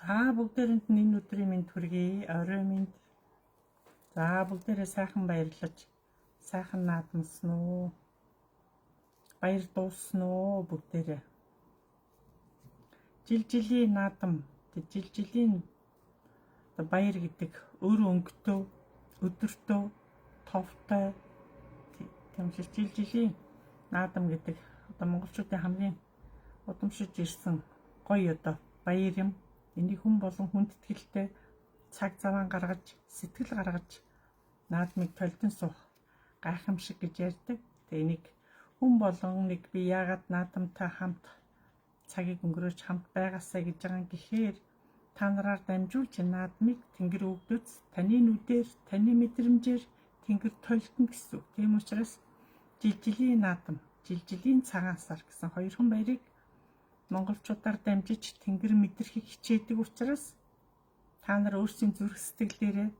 За бүгдээрэнд нь энэ өдрийн мэнд хүргэе. Орой мэнд. За бүгдээрээ сайхан баярлаж, сайхан наадамсан уу? Баяр дууссан уу бүгдээрээ? Жил жилийн наадам, жил жилийн баяр гэдэг өөр өнгөтөө, өдөртөө, товтой. Тийм учраас жил жилийн наадам гэдэг одоо монголчуудын хамгийн удамшиж ирсэн гоё одоо баяр юм. Энийг хүн болон хүндэтгэлтэй цаг заваан гаргаж, сэтгэл гаргаж наадмыг толдон суух гайхамшиг гэж ярьдаг. Тэгээ энийг хүн болгон нэг би яагаад наадамтай хамт цагийг өнгөрөөж хамт байгаасаа гэж байгаа юм гэхээр та нараар дамжуулж наадмыг тэнгэр өвдөц таны нүдээр, таны мэдрэмжээр тэнгэр толдоно гэсэн үг. Тийм учраас жил жилийн наадам, жил жилийн цагаан сар гэсэн хоёрхан баярыг монголчуудаар дамжиж тэнгэр мэдрэхийг хичээдэг учраас та нар өөрсдийн зүрх сэтгэлээрээ,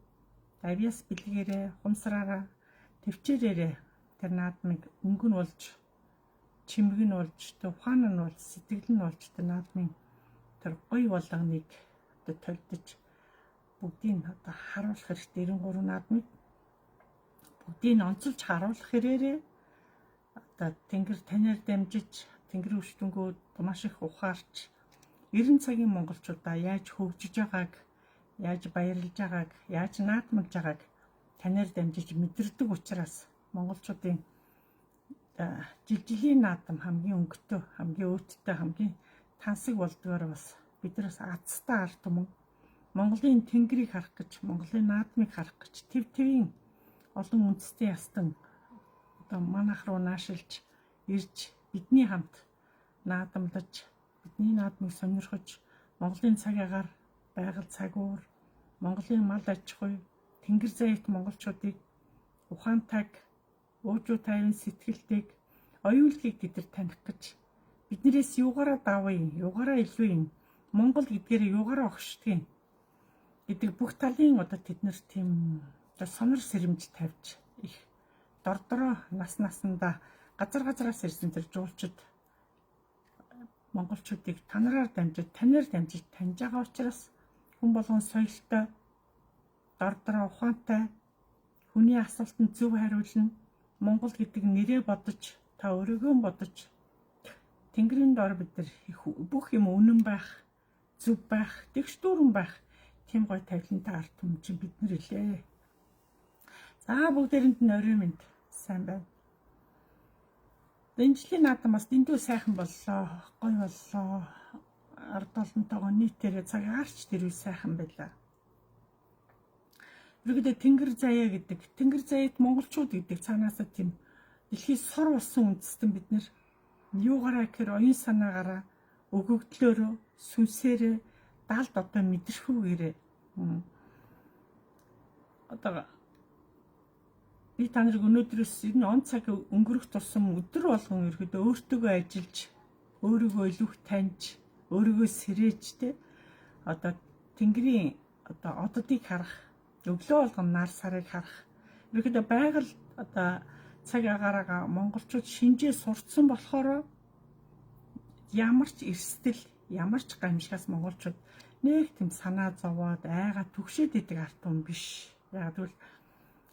авьяас бэлгээрээ, хумсраараа, төвчээрээрээ тэр наадмыг өнгө нь болж, чимэг нь болж, ухаан нь болж, сэтгэл нь болж тэр наадмын тэр гоё болгоныг одоо толдож бүгдийг одоо харуулах хэрэгтэй. 93 наадмыг бүгдийг онцолж харуулах хэрээрээ одоо тэнгэр танаар дамжиж тэнгэрийн өчтөнгүүд маш их ухаарч 90 цагийн монголчуудаа яаж хөгжиж байгааг, яаж баярлж байгааг, яаж наадмалж байгааг танаар дамжиж мэдэрдэг учраас монголчуудын жил жилийн наадам хамгийн өнгөтэй, хамгийн өөдтэй, хамгийн тансаг болдгоор бас бид нараас азтай ард түмэн Монголын тэнгэрийг харах гэж, Монголын наадмыг харах гэж төв төвийн олон үндэстэн ястан одоо манайх руу наашилж ирж бидний хамт наадамлаж, бидний наадмыг сонирхож, Монголын цаг агаар, байгаль цагуур, Монголын мал аж ахуй, тэнгэр заяат монголчуудыг ухаантайг, уужуу тайван сэтгэлтэйг, оюунлагийг тэд нар таних гэж биднээс юугаараа давуу юм, юугаараа илүү юм, Монгол гэдгээр юугаараа огшдгийг гэдэг бүх талын одоо тэд нар тийм одоо сонор сэрэмж тавьж их дордороо нас насандаа газар газараас ирсэн тэр жуулчид монголчуудыг танараар дамжиж, танаар дамжиж таньж байгаа учраас хүн болгон соёлтой, дордороо ухаантай, хүний асуултанд зөв хариулна. Монгол гэдэг нэрээ бодож, та өөрийгөө бодож тэнгэрийн дор бид нар бүх юм үнэн байх, зөв байх, тэгш дүүрэн байх тийм гоё тавилантай ард түмэн чинь бид нар илээ. За бүгдээрэнд нь орой мэнд, сайн байна. Энэ жилийн наадам бас дэндүү сайхан боллоо, гоё боллоо. Ард олонтойгоо нийтээрээ цаг агаарч тэр үе сайхан байлаа. Ерөнхийдөө тэнгэр заяа гэдэг, тэнгэр заяат монголчууд гэдэг цаанаасаа тийм дэлхий сур болсон үндэстэн бид нар юугаараа гэхээр оюун санаагаараа, өгөгдлөөрөө, сүнсээрээ далд одоо мэдрэхүүгээрээ одоо би та нарыг өнөөдрөөс энэ он цаг өнгөрөх тусам өдөр болгон ерөөдөө өөртөөгөө ажиллаж, өөрийгөө илүү их таньж, өөрийгөө сэрээж те одоо тэнгэрийн одоо оддыг харах, өглөө болгон нар сарыг харах. Ерөөдөө байгаль одоо цаг агаараа монголчууд шинжээ сурцсан болохоор ямар ч эрсдэл, ямар ч гамшигаас монголчууд нэг тийм санаа зовоод айгаа түгшээд идэг ард түмэн биш. Яг тэгвэл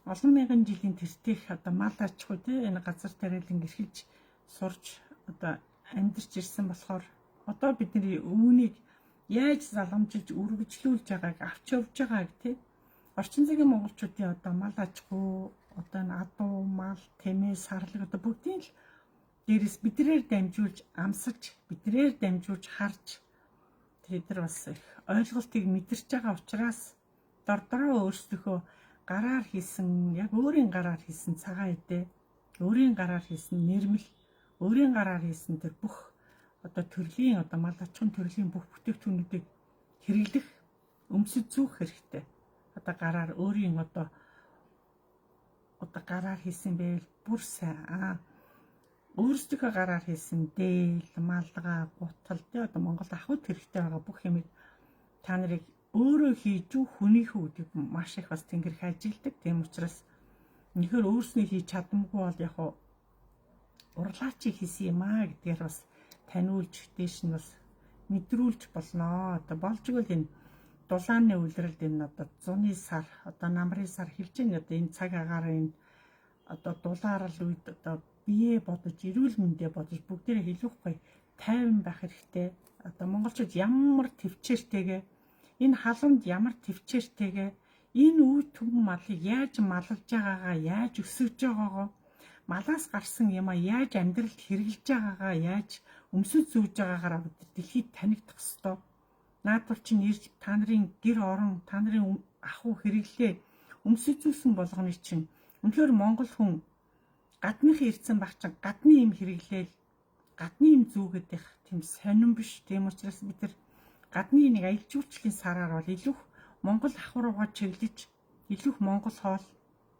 олон мянган жилийн тэртех одоо мал аж ахуй те энэ газар тариалан эрхэлж сурч одоо амьдарч ирсэн болохоор одоо бидний үүнийг яаж залгамжилж үргэлжлүүлж байгааг, авч явж байгааг те орчин цагийн монголчуудын одоо мал аж ахуй, одоо энэ адуу, мал, тэмээ, сарлаг одоо бүгдийг л дээрээс бидрээр дамжуулж амсаж, бидрээр дамжуулж харж тэд нар бас их ойлголтыг мэдэрч байгаа учраас дордороо өөрсдөхөө гараар хийсэн, яг өөрийн гараар хийсэн цагаан эдээ, өөрийн гараар хийсэн нэрмэл, өөрийн гараар хийсэн тэр бүх одоо төрлийн одоо мал аж ахуйн төрлийн бүх бүтээгдэхүүнүүдийг хэрэглэх, өмсөж зүүх хэрэгтэй. Одоо гараар өөрийн одоо гараар хийсэн байвал бүр сайн. Өөрсдийнхөө гараар хийсэн дээл, малгай, гутал тэ одоо Монгол ахуйд хэрэгтэй байгаа бүх юмыг та нарыг өөрөө хийж үү хүнийхүү гэдгийг маш их бас тэнгэр хайжилдаг. Тийм учраас үнэхээр өөрснөө хийж чадамгүй бол яг урлаач хийсэн юм аа гэдгээр бас таниулж, дээш нь бас мэдрүүлж болноо. Одоо болж игэл энэ Дулааны улиралд энэ одоо зуны сар, одоо намрын сар хэлж байгаа одоо энэ цаг агаарын одоо дулаарал үед одоо бие бодож, эрүүл мэндээ бодож бүгдээрээ хэлэхгүй тайван байх хэрэгтэй. Одоо монголчууд ямар төвчээртэйгээ, энэ халуунд ямар төвчээртэйгээ, энэ үе түмэн малыг яаж маллаж байгаагаа, яаж өсөж байгаагаа, малаас гарсан юмаа яаж амьдралд хэрэглэж байгаагаа, яаж өмсөж зүүж байгаагаараа бид дэлхийд танигдах ёстой. Наадвар чинь ирж та нарын гэр орон, та нарын ахуй хэрэглээ өмсөж зүүсэн болгоны чинь үнэхээр монгол хүн гадныхан ирсэн баг чинь гадны юм хэрэглээл, гадны юм зүүгээд их тийм сонирн биш. Тийм учраас бид нар гадны нэг аялал жуулчлалын сараар бол илүү Монгол ах руугаа чиглэж, илүү Монгол хоол,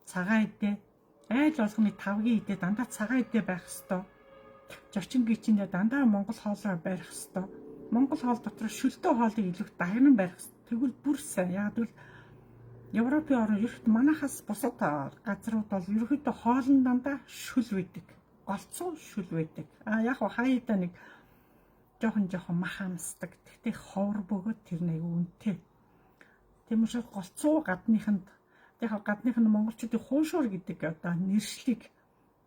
цагаан эдээ, айл болгоны тавгийн эдээ дандаа цагаан эдээ байх ёстой. Зочин гिचэндээ дандаа Монгол хоолоо барих ёстой. Монгол хоол дотор шөлтөө хоолыг илүү дагнан барих ёстой. Тэгвэл бүр сайн. Яг гэвэл Европын орн ерөөд манахаас бусад газрууд бол ерөөхдөө хоолн дандаа шүл байдаг. Голцоо шүл байдаг. А яг хаяада нэг жоохон мах амсдаг. Тэгтээ ховор бөгөөд тэр нэг үнэтэй. Тийм учраас голцоо гадныханд яг гадных нь монголчуудын хуушуур гэдэг одоо нэршлиг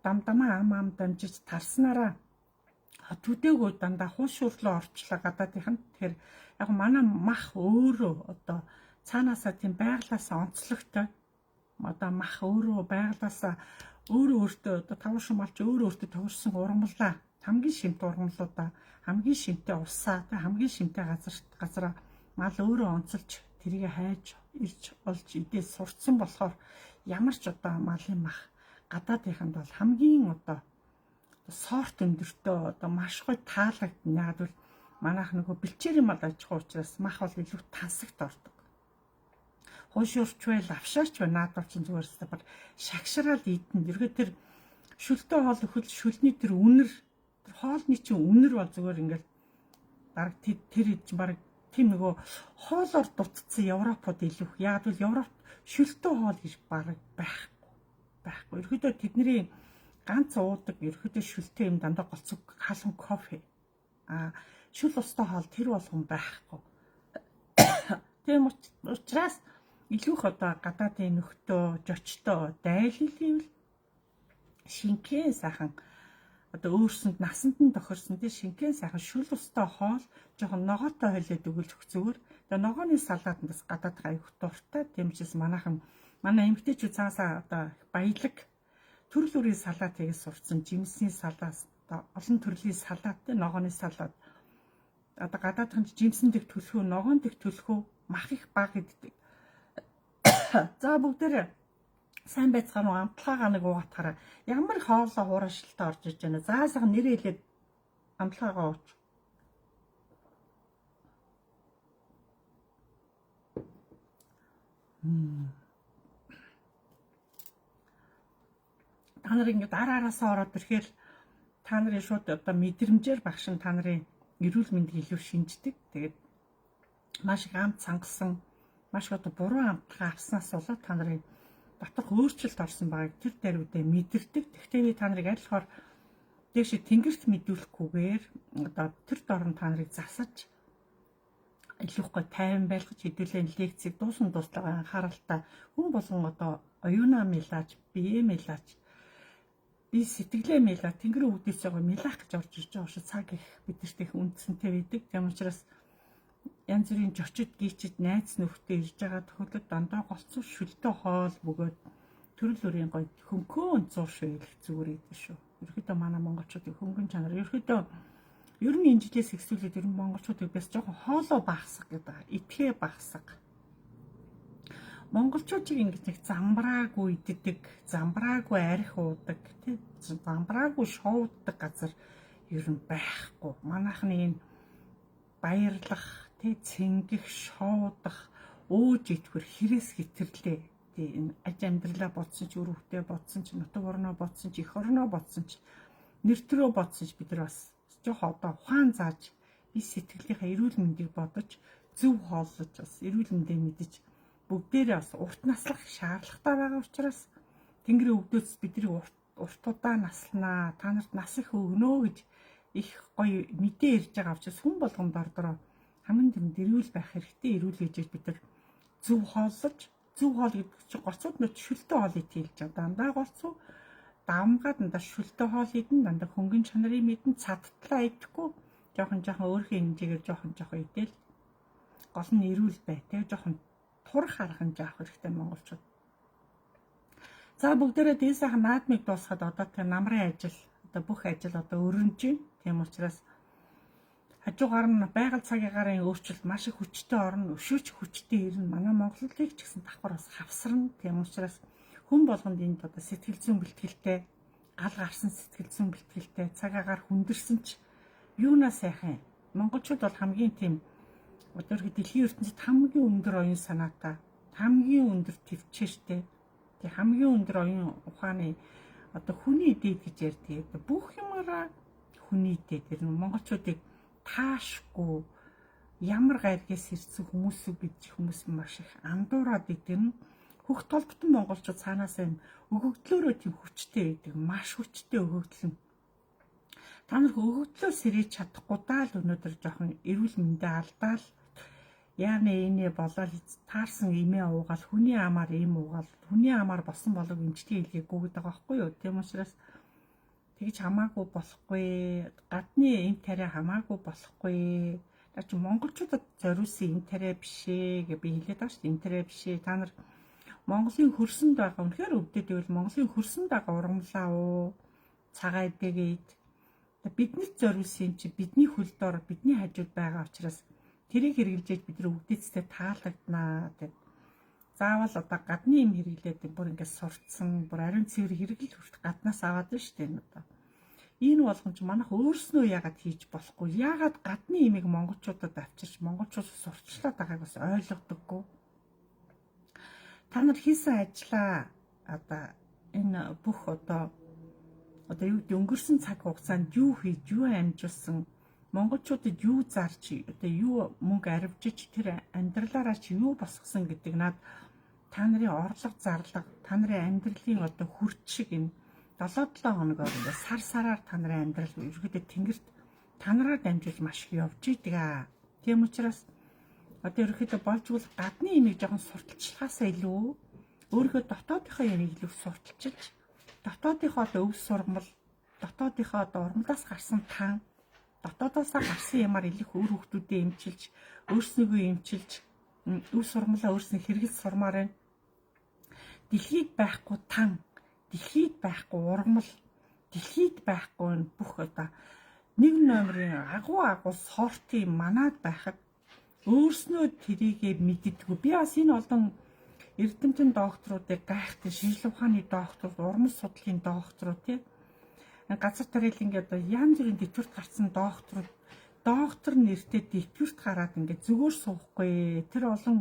дамдамаа ам ам дамжиж тарснараа төдөөгөө дандаа хуушуурлоо орчлоо гадаадынханд. Тэгэхээр яг манай мах өөрөө одоо цаанаасаа тийм байглаасаа онцлогтой. Одоо мах өөрөө байглаасаа өөрөө өөртөө одоо таван шумалч өөрөө өөртөө тохирсон ургамлаа, хамгийн шимт ургамлуудаа, хамгийн шимтэй усаа, тэг хамгийн шимтэй газараа мал өөрөө онцолж тэрийг хайж ирж олж идээ сурцсан болохоор ямар ч одоо малын мах гадаадынханд бол хамгийн одоо сорт өндөртөө одоо маш гоё таалагдана. Яг бол манайх нөгөө бэлчээрийн мал аж ахуй учраас мах бол илүү тансагт ордог. Хуушуурч бай, лавшаач бай, наадвар чинь зүгээр баг шагшраал идэн. Ерөөд тэр шүлтөө хоол өхөл шүлний тэр үнэр, тэр хоолны чинь үнэр бол зүгээр ингээл баг тэр чинь баг тийм нөгөө хоолоор дутцсан Европод илүү. Яг бол Европ шүлтөө хоол гэж баг байхгүй. Ерөөдөө тэдний ганц уудаг ерөөдөө шүлтэй юм дандаа голцог халуун кофе. А шүл устай хоол тэр болгон байхгүй. Тийм учраас илүү их одоо гадаадын нөхдөө, жочтой дайлал хийвэл шингэн сайхан одоо өөрсөнд насанд нь тохирсон тий шингэн сайхан шүл устай хоол жоохон ногоотой хойлоод өгвөл зүгээр. Тэгээ ногооны салаатанд бас гадаадх аюух дуртай. Тийм учраас манайхан манай эмэгтэйчүүд цаасаа одоо баялаг төрөл бүрийн салаат хийгээ сурцсан. Жимсний салаат, одоо олон төрлийн салаат тий ногооны салаат. Одоо гадаадхан жимсэн дэх төлхөө, ногоон дэх төлхөө мах их баг иддэг. За бүгдээрээ сайн байцгаана уу, амтлагаагаа нэг уугатахаараа ямар хоолоо хуурашилтаа орж иж байна. За сайхан нэрээ хэлээд амтлагаагаа ууч. Та нар ингээд ар араасаа ороод ирэхээр та нарын шууд одоо мэдрэмжээр багшин та нарын эрүүл мэндийг илүү шинждэг. Тэгээд маш их амт сангасан, маш их одоо буруу амтлагаа авснаас болоод та нарын доторх өөрчлөлт орсон байгааг тэр даруйдаа мэдэрдэг. Тэгвэл би та нарыг аль болохоор дээшээ тэнгэрт мэдүүлэхгүйгээр одоо тэр дорн та нарыг засаж илүүхгүй тайван байлгаж хэдүүлээ лекцийг дуусан дуслага анхааралтай хүн болгон одоо оюунаа милаач, бие милаач, би сэтгэлээ милаа, тэнгэрийн үүдээс байгаа милаах гэж орж ирж байгаа шүү. Цаг их бидэрт их үндсэнтэй байдаг. Тийм учраас янз бүрийн жочид, гийчид, найз нөхдөд ирж байгаа тохиолдолд дандаа голцоо шүлтөө хоол бөгөөд төрөл бүрийн гоё хөнгөн зур шүйл зүгээр идэв шүү. Ерөнхийдөө манай монголчуудын хөнгөн чанар ерөнхийдөө ер нь энэ жилээс ихсүүлээд ер нь монголчуудыг бас жоохон хоолоо багасгах гэдэг. Итгэе багасгах. Монголчууд чиг ингэж нэг замбраагүй иддэг, замбраагүй арх уудаг, тий замбраагүй шоуддаг газар ер нь байхгүй. Манайхны энэ баярлах, тий цэнгэх, шоудах, ууж идэхэр хэрэгс хитрлээ. Тий энэ аж амьдралаа бодсон ч, үр хөвгтөө бодсон ч, нутаг орноо бодсон ч, эх орноо бодсон ч, нэр төрөө бодсон ч бид нар бас жоох одоо ухаан зааж би сэтгэлийнхаа эрүүл мэндийг бодож, зөв хооллож бас эрүүл мэндээ мэдэж бүгдээрээ бас урт наслах шаардлагатай байгаа учраас Тэнгэрийн өвдөөс бидний урт удаа наслнаа, та нарт нас их өгнө гэж их гоё мэдээ ирж байгаа учраас хүн болгон дордороо Хамгийн түрүүнд эрүүл байх хэрэгтэй. Эрүүл гэж бид нар зөв хооллож, зөв хоол гэдэг чинь гоцууд нөт шүлтэ хоол идэх гэж байгаа. Дандаа гоцуу давмгаа дандаа шүлтэ хоол идэн, дандаа хөнгөн чанарын мэдэн, цадтлаа идэхгүй жоохон жоохон өөрхийн хэмжээгээр жоохон жоохон идэл гол нь эрүүл бай. Тэгээ жоохон турах арга хэмжээ авах хэрэгтэй монголчууд. За бүгдээрээ дэн сайхан наадмыг дуусгаад одоо тэр намрын ажил, одоо бүх ажил одоо өрнөж байна. Тийм учраас хажуугаар нь байгаль цагийн гарын өөрчлөлт маш их хүчтэй орно, өшөөч хүчтэй ирнэ. Манай Монголыг ч гэсэн давхар бас хавсарна. Тийм учраас хүн болгонд энд одоо сэтгэл зүйн бэлтгэлтэй, гал гарсан сэтгэл зүйн бэлтгэлтэй, цаг агаар хүндэрсэн ч юунаа сайхан. Монголчууд бол хамгийн тийм одоо дэлхийн ертөнцид хамгийн өндөр оюун санаатай, хамгийн өндөр төвчээртэй, тэг хамгийн өндөр оюун ухааны одоо хүний дээд гэж ярьдаг. Бүх юмараа хүний дээд. Тэр монголчуудыг таашгүй ямар гайргээс ирсэн хүмүүс үү гэж хүмүүс маш их андуураад идэг нь хөх толботон монголчууд цаанаасаа юм өгөгдлөөрөө тийм хүчтэй байдаг. Маш хүчтэй өгөгдөл нь. Та нар өгөгдлөө сэрээж чадахгүй даа л өнөөдөр жоохон эрүүл мэндээ алдаал яаны инээ болоод таарсан имээ уугаал хүний амаар им уугаал хүний амаар босон болов эмчилгээ хийлгээгүй гэдэг байгаа байхгүй юу. Тийм учраас тэгж хамаагүй болохгүй, гадны эм тариа хамаагүй болохгүй. Тэр чи монголчуудад зориулсан эм тариа биш ээ гэж би хэлээд байгаа шүү дээ. Эм тариа биш ээ. Та нар Монголын хөрсөнд байгаа үнэхээр өвдөд ивэл Монголын хөрсөнд байгаа ургамлаа уу цагаан эдэгээд биднэрт зориулсан юм чи бидний хөл дор бидний хажууд байгаа учраас тэрийг хэрэглэж бид нар өвдөцтэй таалагднаа гэд. Заавал одоо гадны юм хэрэглээд бүр ингээд сурцсан, бүр ариун цэвэр хэрэглэл хүртэл гаднаас аваад байна шүү дээ энэ одоо. Энэ болгон ч манайх өөрснөө яагаад хийж болохгүй? Яагаад гадны имийг монголчуудад авчирч монголчууд сурчлаад байгааг бас ойлгодоггүй. Та нар хийсэн ажлаа одоо энэ бүх одоо юу гэдэг өнгөрсөн цаг хугацаанд юу хийж, юу амжуулсан, монголчуудад юу зарч, одоо юу мөнгө арвжиж тэр амьдралаараа чи юу босгосон гэдэг над та нарын орлого зарлага, та нарын амьдралын одоо хүрч шиг энэ 7-7 хоногоор ингээд сар сараар та нарын амьдрал ерөөдөө тэнгэрт та нараар дамжуулж маш их явж идэг аа. Тийм учраас одоо ерөөхдөө болж үл гадны имийг жоохон сурталчлахаасаа илүү өөрийнхөө дотоодынхоо ямиг илүү сурталчилж, дотоодынхоо одоо өв сургамал, дотоодынхоо одоо урмлаас гарсан тан, дотоодоосоо гарсан ямаар илүү үр хөвгтүүдээ эмчилж, өөрснийгөө эмчилж, өв сургамлаа өөрснөө хэрэгэл сурмаар байна. Дэлхийд байхгүй тан, дэлхийд байхгүй ургамал, дэлхийд байхгүй энэ бүх одоо нэг номерын агуу агуу сортын манад байхад өөрснөө тэрийгэ мэддэггүй. Би бас энэ олон эрдэмтэн докторуудыг гайхдаг, шинжлэх ухааны доктор, урмал судлалын докторууд тий. Газар тариалан гэдэг янз бүрийн тэтгэврт гарсан докторууд доктор нэртэй тэтгэврт гараад ингээд зүгээр суухгүй. Тэр олон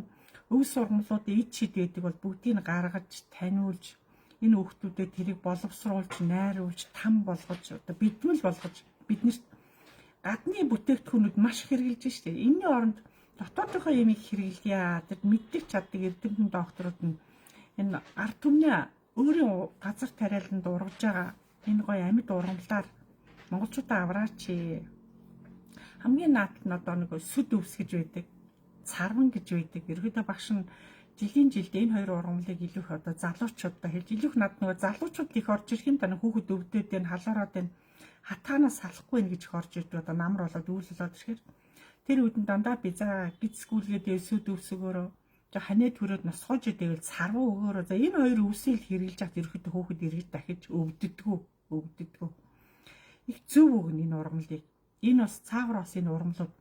өв сургамлууд ид шид байдаг бол бүгдийг гаргаж таниулж энэ хүүхдүүдэд тэрийг боловсруулж, найруулж, там болгож, одоо бидмэл болгож биднэрт гадны бүтээгдэхүүнүүд маш их хэрэгжилж штэ. Энэний оронд дотоодынхоо ямиг хэрэглэе. Тэр мэддэг чаддаг эрдэмтэн докторууд нь энэ ард түмний өөрийн газар тариаланд ургаж байгаа энэ гоё амьд ургамлаар монголчуудаа авраач. Хамгийн наадт нь одоо нэг сүд өвс гэж байдаг. Царван гэж байдаг. Ерөөдөө багш нь жилийн жилд энэ хоёр ургамлыг илүү их одоо залуучуудаа хэлж, илүү их над нөгөө залуучууд их орж ирэх юм да. Хүүхэд өвдөд энэ халуураад энэ хатаанаас салахгүй нэ гэж их орж ирдэг. Одоо намар болоод үйл болоод ирэхээр тэр үед нь дандаа би за гидсгүүлгээд сүд өвсгөөрөө за ханаа төрөөд носгож идэвэл царвуу өгөөрөө за энэ хоёр өвсийг хэрэглэж хат ерөөхдөө хүүхэд эргэж дахиж өвддөггүй. Их зөв өгнө энэ ургамлыг. Энэ бас цаагуур бас энэ ургамлууд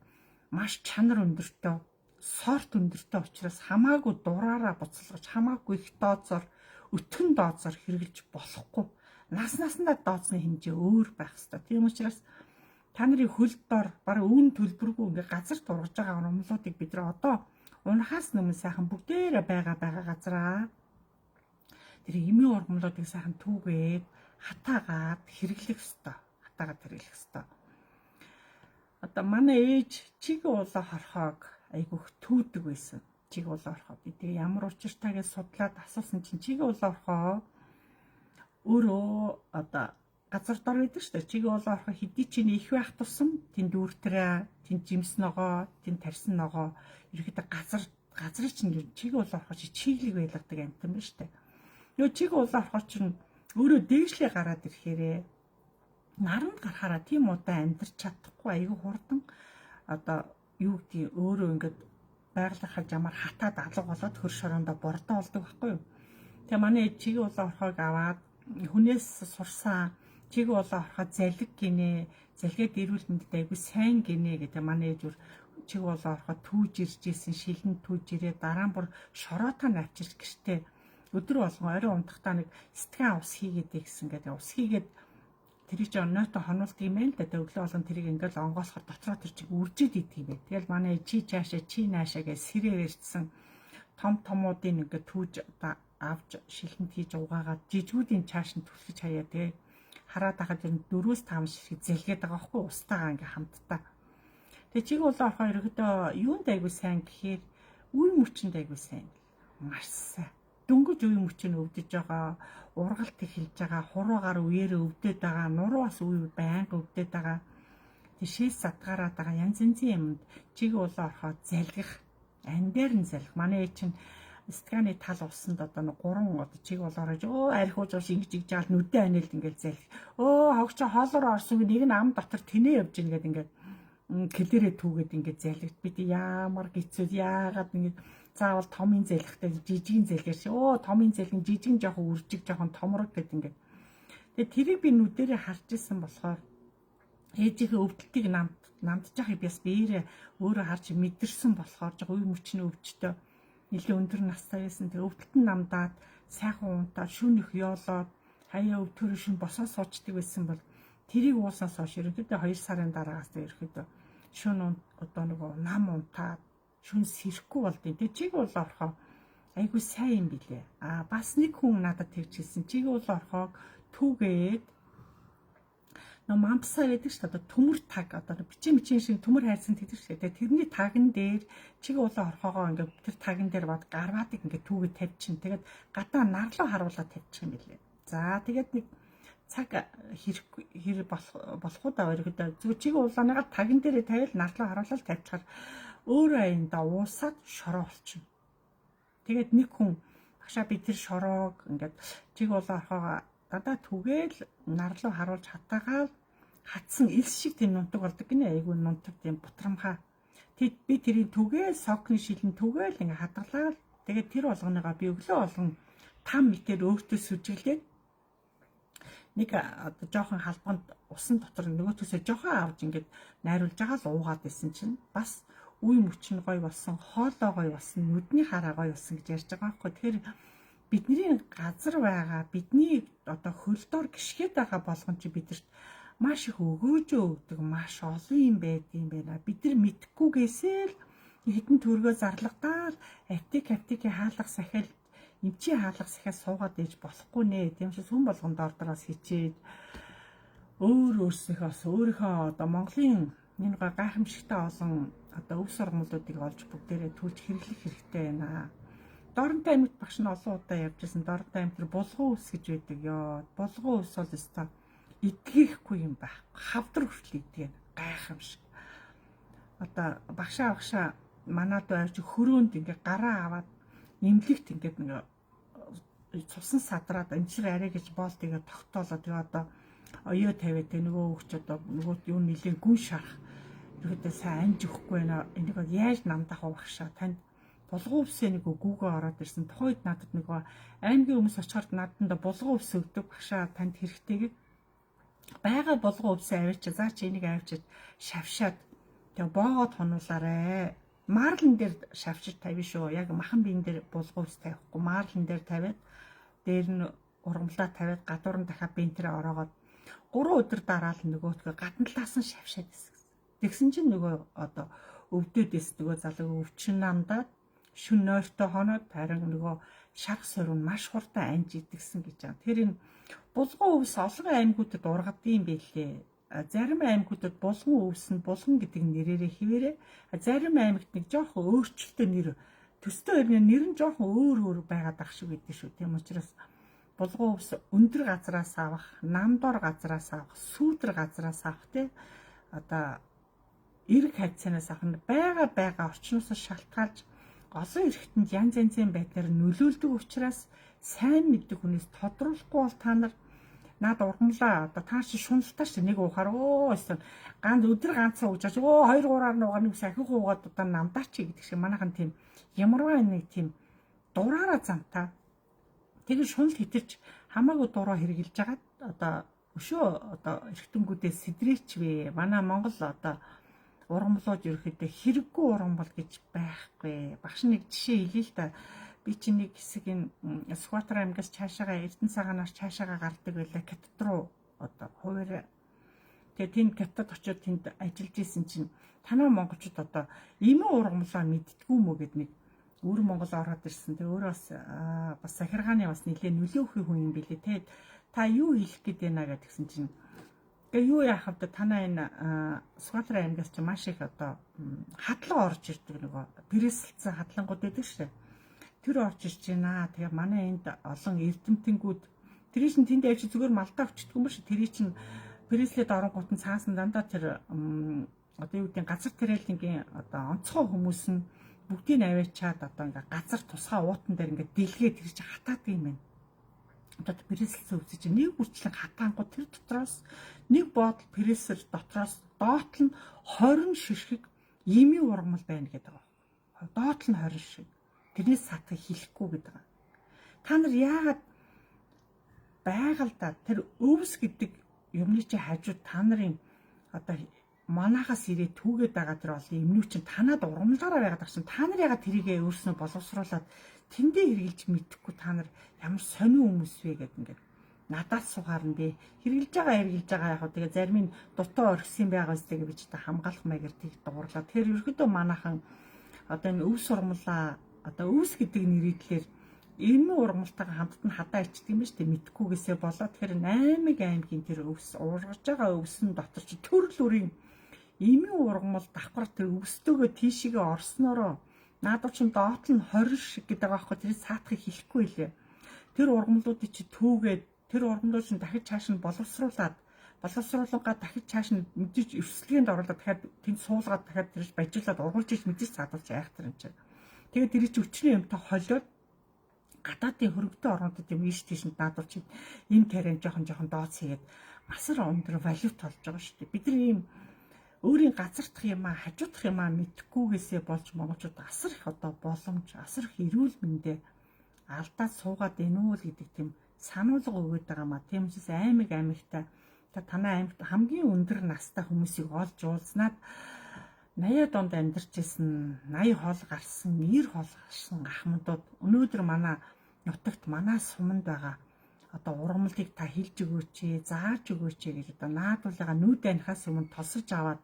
маш чанар өндөртэй, сорт өндөртэй учраас хамаагүй дураараа буцалгаж, хамаагүй их дооцоор, өтгөн дооцоор хэрэглэж болохгүй. Нас наснаа дооцны хэмжээ өөр байх хэвээр. Тийм учраас та нарын хөл дор бараг өвн төлбөргүй ингээ газар тургаж байгаа ургамлуудыг бид нар одоо унахаас өмнө сайхан бүгдээрээ байгаа газараа тэр эмийн ургамлуудыг сайхан түүгээд хатаагаад хэрэглэх ёстой. Хатаагаад хэрэглэх ёстой. Одоо манай ээж чиг улаа хорхоог айгүйх түүдэг байсан. Чиг улаа орхоо. Би тэгээ ямар учиртай гэж судлаад асуусан чинь чиг улаа орхоо өөрөө одоо Газар дор байдаг шүү дээ. Чигийн улаан орхой хэдий ч их байх тусам тэнд үүртрээ, тэнд жимс ногоо, тэнд тарьсан ногоо ерөөхдөө газрыг чинь чигийн улаан орхой чи чиглэг байлгадаг амтан байна шүү дээ. Нөгөө чигийн улаан орхой чинь өөрөө дээшлээ гараад ирэхээрээ наранд гарахаараа тийм удаан амьдарч чадахгүй, айгүй хурдан одоо юу гэдгийг өөрөө ингээд байгалийнхаа жамаар хатаад алга болоод хөр шороондоо бордоо болдог байхгүй юу. Тэгээ манай ээж чигийн улаан орхойг аваад хүнээс сурсан чигийн улаан орхой залиг гинэ, залгээд эрүүл мэндэд айгүй сайн гинэ гэдэг манай ээж бүр чиг улаан орхой түүж ирж исэн, шилэн түүж ирээ дараа нь бүр шороотоо навчирч гэртээ өдөр болгон орой унтахдаа нэг сэтгэн ус хийгээд гэсэн гэдэг ус хийгээд тэрийг чи ноото хонуулт юм байна л да. Өглөө болгон тэрийг ингээл онгоосохор дотроо тэр чиг үржиж идэг юм байна. Тэгэл манай чи чаашаа чи наашаа гэж сэрээ ярьсан том томуудын ингээд түүж авч шилэнд хийж угаагаад жижгүүдийн чааш нь түлхэж хаяа тэгээ хараад байхад ер нь 4-5 ширхэг зэлгээд байгаа байхгүй устаагаа ингээ хамтдаа. Тэгээ чиг улаан орхоо ерөөдөө юунд айгу сайн гэхээр үе мөчөнд айгу сайн. Маш сайн. Дөнгөж үе мөч нь өвдөж байгаа, ургалт эхэлж байгаа, хуруугаар үеэрээ өвдөд байгаа, нуруу бас үе байнга өвдөд байгаа. Тэг шээс задгаараад байгаа янз янзын юмд чиг улаан орхоо залгих, ан дээр нь залгих. Манай ээж чинь сканы тал усанд одоо нэг гурван одоо чиг улаан орж өө архиуж ууш ингэж ингэж жаал нүдэн анил ингээл залгих. Өө хогч хоолоор орсон нэг нь ам дотор тэнэ явж гин гээд ингээд клэрээ түүгээд ингээд залгид бид ямар гизүүд яагаад ингээд заавал томын залхтай жижигэн залгээр чи өө томын залгин жижигэн жоохон үржиг жоохон томрог гэд ингээд. Тэгээ тэрийг би нүдэрээ харж исэн болохоор ээжийнхээ өвдөлтийг намдчих би бас биеэрээ өөрөө харж мэдэрсэн болохоор жоо үе мөчний өвчтөө нэлээд өндөр настай байсан. Тэгээ өвдөлт нь намдаад сайхан унтаад шүн их ёолоод хаяа өвтөрөө шүн босоо суучдаг байсан бол тэрийг ууснаас хойш ерөнхийдөө 2 сарын дараагаас ерөнхийдөө шүн одоо нөгөө нам унтаад шүн сэрэхгүй болдیں۔ Тэгээ чиг уул орхоо айгу сайн юм билээ. А бас нэг хүн надад тэгж хэлсэн. Чиг уул орхоог түүгээд нөө мампсаа гэдэг шүү дээ. Одоо төмөр таг одоо бичээ мичээ шиг төмөр хайрцан гэдэг шүү дээ. Тэрний тагн дээр чиг улаан орхоогоо ингээд тэр тагн дээр бод гарваадыг ингээд түүгээд тавьчин. Тэгээд гадаа нарлуу харуулаад тавьчих юм билээ. За тэгээд нэг цаг хэрэг болох уу даа ерөөдөө зүгээр чиг улааныгаа тагн дээр тавиал нарлуу харуулаад тавьчихаар өөрөө аяндаа уусаад шороо болчихно. Тэгээд нэг хүн багшаа би тэр шороог ингээд чиг улаан орхоогоо дандаа түгээл нарлуу харуулж хатаагаал хатсан элс шиг тийм нунтаг болдог гинэ, айгүй нунтаг тийм бутрамхаа. Тэд би тэрийг түгээл сокны шилэн түгээл ингээ хадгалаад тэгээд тэр болгоныгоо би өглөө болгон 5 метр өөртөө сүжиглээд нэг одоо жоохон халбанд усан дотор нөгөө төсөө жоохон авч ингээд найруулж байгаа л уугаад исэн чинь бас үе мөч нь гоё болсон, хоолоо гоё болсон, нүдний хараа гоё болсон гэж ярьж байгаа байхгүй. Тэгэхээр бидний газар байгаа, бидний одоо хөлдор гიშгээд байгаа болгон чи бидэрт маш их өгөөжөө өгдөг, маш олон юм байд юм байна. Бид нар мэдхгүйгээсээ л хэдэн төгрөгөө зарлагдаал аптекийн хаалга сахил, эмчийн хаалга сахиад суугаад ээж болохгүй нэ. Тийм шиг хүн болгонд ордроос хичээж өөр өөрсдийнхөө бас өөрийнхөө одоо Монголын энэ гайхамшигтай олон одоо өв сургамлуудыг олж бүгдээрээ түлж хэрэглэх хэрэгтэй байна. Доронтой аймагт багш нь олон удаа явж исэн. Доронтой аймагт тэр булган ус гэж байдаг ёо. Булган ус бол өстой итгэхгүй юм байх. Хавдар хүртэл иддэг. Гайхамшиг. Одоо багшаа манад байвч хөрөөнд ингээ гараа аваад имлэгт ингээд ингээ цусан садраад энэчэр арай гэж боол тэгээ тогтоолоо. Тэгээ одоо оёо тавиад тэгээ нөгөө хөвч одоо нөгөө юу нилээ гүн шарах ерөөдөө сайн анж өгөхгүй байна. Энийг яаж намдах вэ багшаа? Танд булган өвсөө нэг гүүгөө ороод ирсэн. Тухайд надад нөгөө аймгийн хүмүүс очихоор надад булган өвс өгдөг багшаа танд хэрэгтэй гэд байгаа булган өвсөө авчи. За чи энийг авчиж шавшаад тэгээ боогод хонуулаарэ. Марлан дээр шавчиж тавина шүү. Яг махан биен дээр булган өвс тавихгүй. Марлан дээр тавиад дээр нь ургамлаа тавиад гадуур нь дахиад бинтрээ ороогоод 3 өдөр дараа л нөгөөтгөө гадна талаас нь шавшаад ирсэн. Тэгсэн чинь нөгөө одоо өвдөд эс нөгөө залуу өвчин намдаад шүн нойртой хоноод харин нөгөө шарх сорив маш хурдан анж идэгсэн гэж байгаа. Тэр энэ булган өвс олон аймагуудад ургадсан байлээ. Зарим аймагуудад булган өвс нь булган гэдэг нэрээрээ хിവэрэ. Зарим аймагт нэг жоохон өөрчлөлттэй нэр төстэй нэр нь жоохон өөр өөр байгаад ах шиг байдаг шүү. Тийм учраас Булган өвс өндөр газраас авах, нам дор газраас авах, сүүдэр газраас авах тий одоо эрг хайцаанаас авах нь байгаа орчноос шалтгаалж олон эрхтэнд янз янзын байдлаар нөлөөлдөг учраас сайн мэддэг хүнээс тодруулахгүй бол та нар над ургамлаа одоо та чи шуналтай ш нэг уухаар өө ганц өдөр ганцхан ууж өө 2 3-аар нуугаар нэг сахих уугаад одоо намдаач гэдэг шиг манайхан тийм ямарваа нэг тийм дураараа замтаа. Тэгээд шунал хитэрч хамаагүй дураа хэрглэж хагаад одоо өшөө одоо эрхтэнгүүдээ сэдрээч вэ. Манай Монгол одоо ургамлууд ерөөхдөө хэрэггүй ургамал гэж байхгүй. Багш нэг жишээ хэлье л та. Би чинь нэг хэсэг энэ Сүхбаатар аймгаас цаашаага Эрдэнэ цагаанаар цаашаага гардаг байлаа Хятад руу одоо хуваарь. Тэгээ тэнд Хятад очиод тэнд ажиллаж исэн чинь танаа монголчууд одоо эмээ ургамлаа мэддгүү мө гэд нэг өвөр Монгол ороод ирсэн. Тэгээ өөрөө бас бас сахиргааны бас нэлээ нөлөөхүй хүн юм билээ те. Та юу хэлэх гээд байна гэдгсэн чинь тэгээ юу яах вэ? Танаа энэ Сүхбаатар аймгаас чи маш их одоо хадлан орж ирдэг нөгөө пресэлцэн хадлангууд байдаг шүү дээ. Тэр орж ирж байна. Тэгээ манай энд олон эрдэмтэнгүүд тэр чинь тэнд явж зүгээр малдаа өчтдөг юм биш. Тэр чинь преслээд оронгууд нь цаасан дандаа тэр одоо юу гэдэг газар тэрэлингийн одоо онцгой хүмүүс нь бүгдийг аваачаад одоо ингээ газар тусгай уутан дээр ингээ дэлгээ тэр чинь хатаадаг юм байна. Одоо преслсэн өвсөж нэг бүрчлэн хатаангууд тэр дотроос нэг бодол прессер дотроос доотл нь 20 ширхэг имийн ургамал байна гэдэг байгаа. Доотл нь 20 ширхэг. Тэрнээс сатах хэлэхгүй гэдэг байгаа. Та нар яагаад байгальдаа тэр өвс гэдэг юмны чи хажууд та нарын одоо манахаас ирээ түүгээд байгаа тэр олон юмнууд чинь танад ургамлаараа байгаад байгаа чинь та нар яагаад тэрийгэ өөрснөө боловсруулад тэндээ хэрглэж мэдэхгүй та нар ямар сонио хүмүүс вэ гэдэг ингээд надаас сухаар нь би хэрглэж байгаа хэрглэж байгаа яг тэгээ зарим нь дутуу орхисон байгаа үстэй гэж та хамгаалах маягаар тэг дуурлаа. Тэгэхээр ерөөдөө манайхан одоо энэ өвс ургамлаа одоо өвс гэдэг нэрийдлэр энэ ургамалтайгаа хамтд нь хадаа ичдэг юм ба шүү дээ мэдхгүйгээсээ болоо. Тэгэхээр 8 аймгийн тэр өвс ургаж байгаа өвсөн дотор чи төрөл бүрийн эмийн ургамал давхар тэр өвсдөгөө тийшээгээ орсноороо наадах чинь доотл нь 20 шиг гэдэг байгаа байхгүй тэр саатахыг хэлэхгүй лээ. Тэр ургамлуудыг чи түүгээд тэр ургамлууд чинь дахиж чааш нь боловсруулад боловсруулангаа дахиж чааш нь мэдээж өрсөлдөөнд оруулаад дахиад тэнд суулгаад дахиад тэрж бажуулаад ургуулж иж мэдээж саадуулж айхтар юм чинь. Тэгээд тэр чи өчнөө юмтай холиод гадаадын хөрөнгөтэй орнуудад юм ийш тийш нь наадвал чи энэ тариан жоохон жоохон дооц хийгээд асар өндөр валют болж байгаа шүү дээ. Бид нар ийм өөрийн газардах юмаа хажуудах юмаа мэдхгүйгээсээ болж монголчууд асар их одоо боломж, асар их эрүүл мэндэ алдаад суугаад байна уу л гэдэг тийм сануулга өгöd байгаа маа. Тийм учраас аймаг аймагтай та танай аймагт хамгийн өндөр настай хүмүүсийг олж уулзнаад 80-аад онд амьдарч исэн 80 хол гарсан, 90 хол гарсан ахмадууд өнөөдөр манай нутагт манай суманд байгаа одоо ургамлыг та хэлж өгөөч, зааж өгөөч гэж одоо наадуулгаа нүүд анихаас өмнө тосож аваад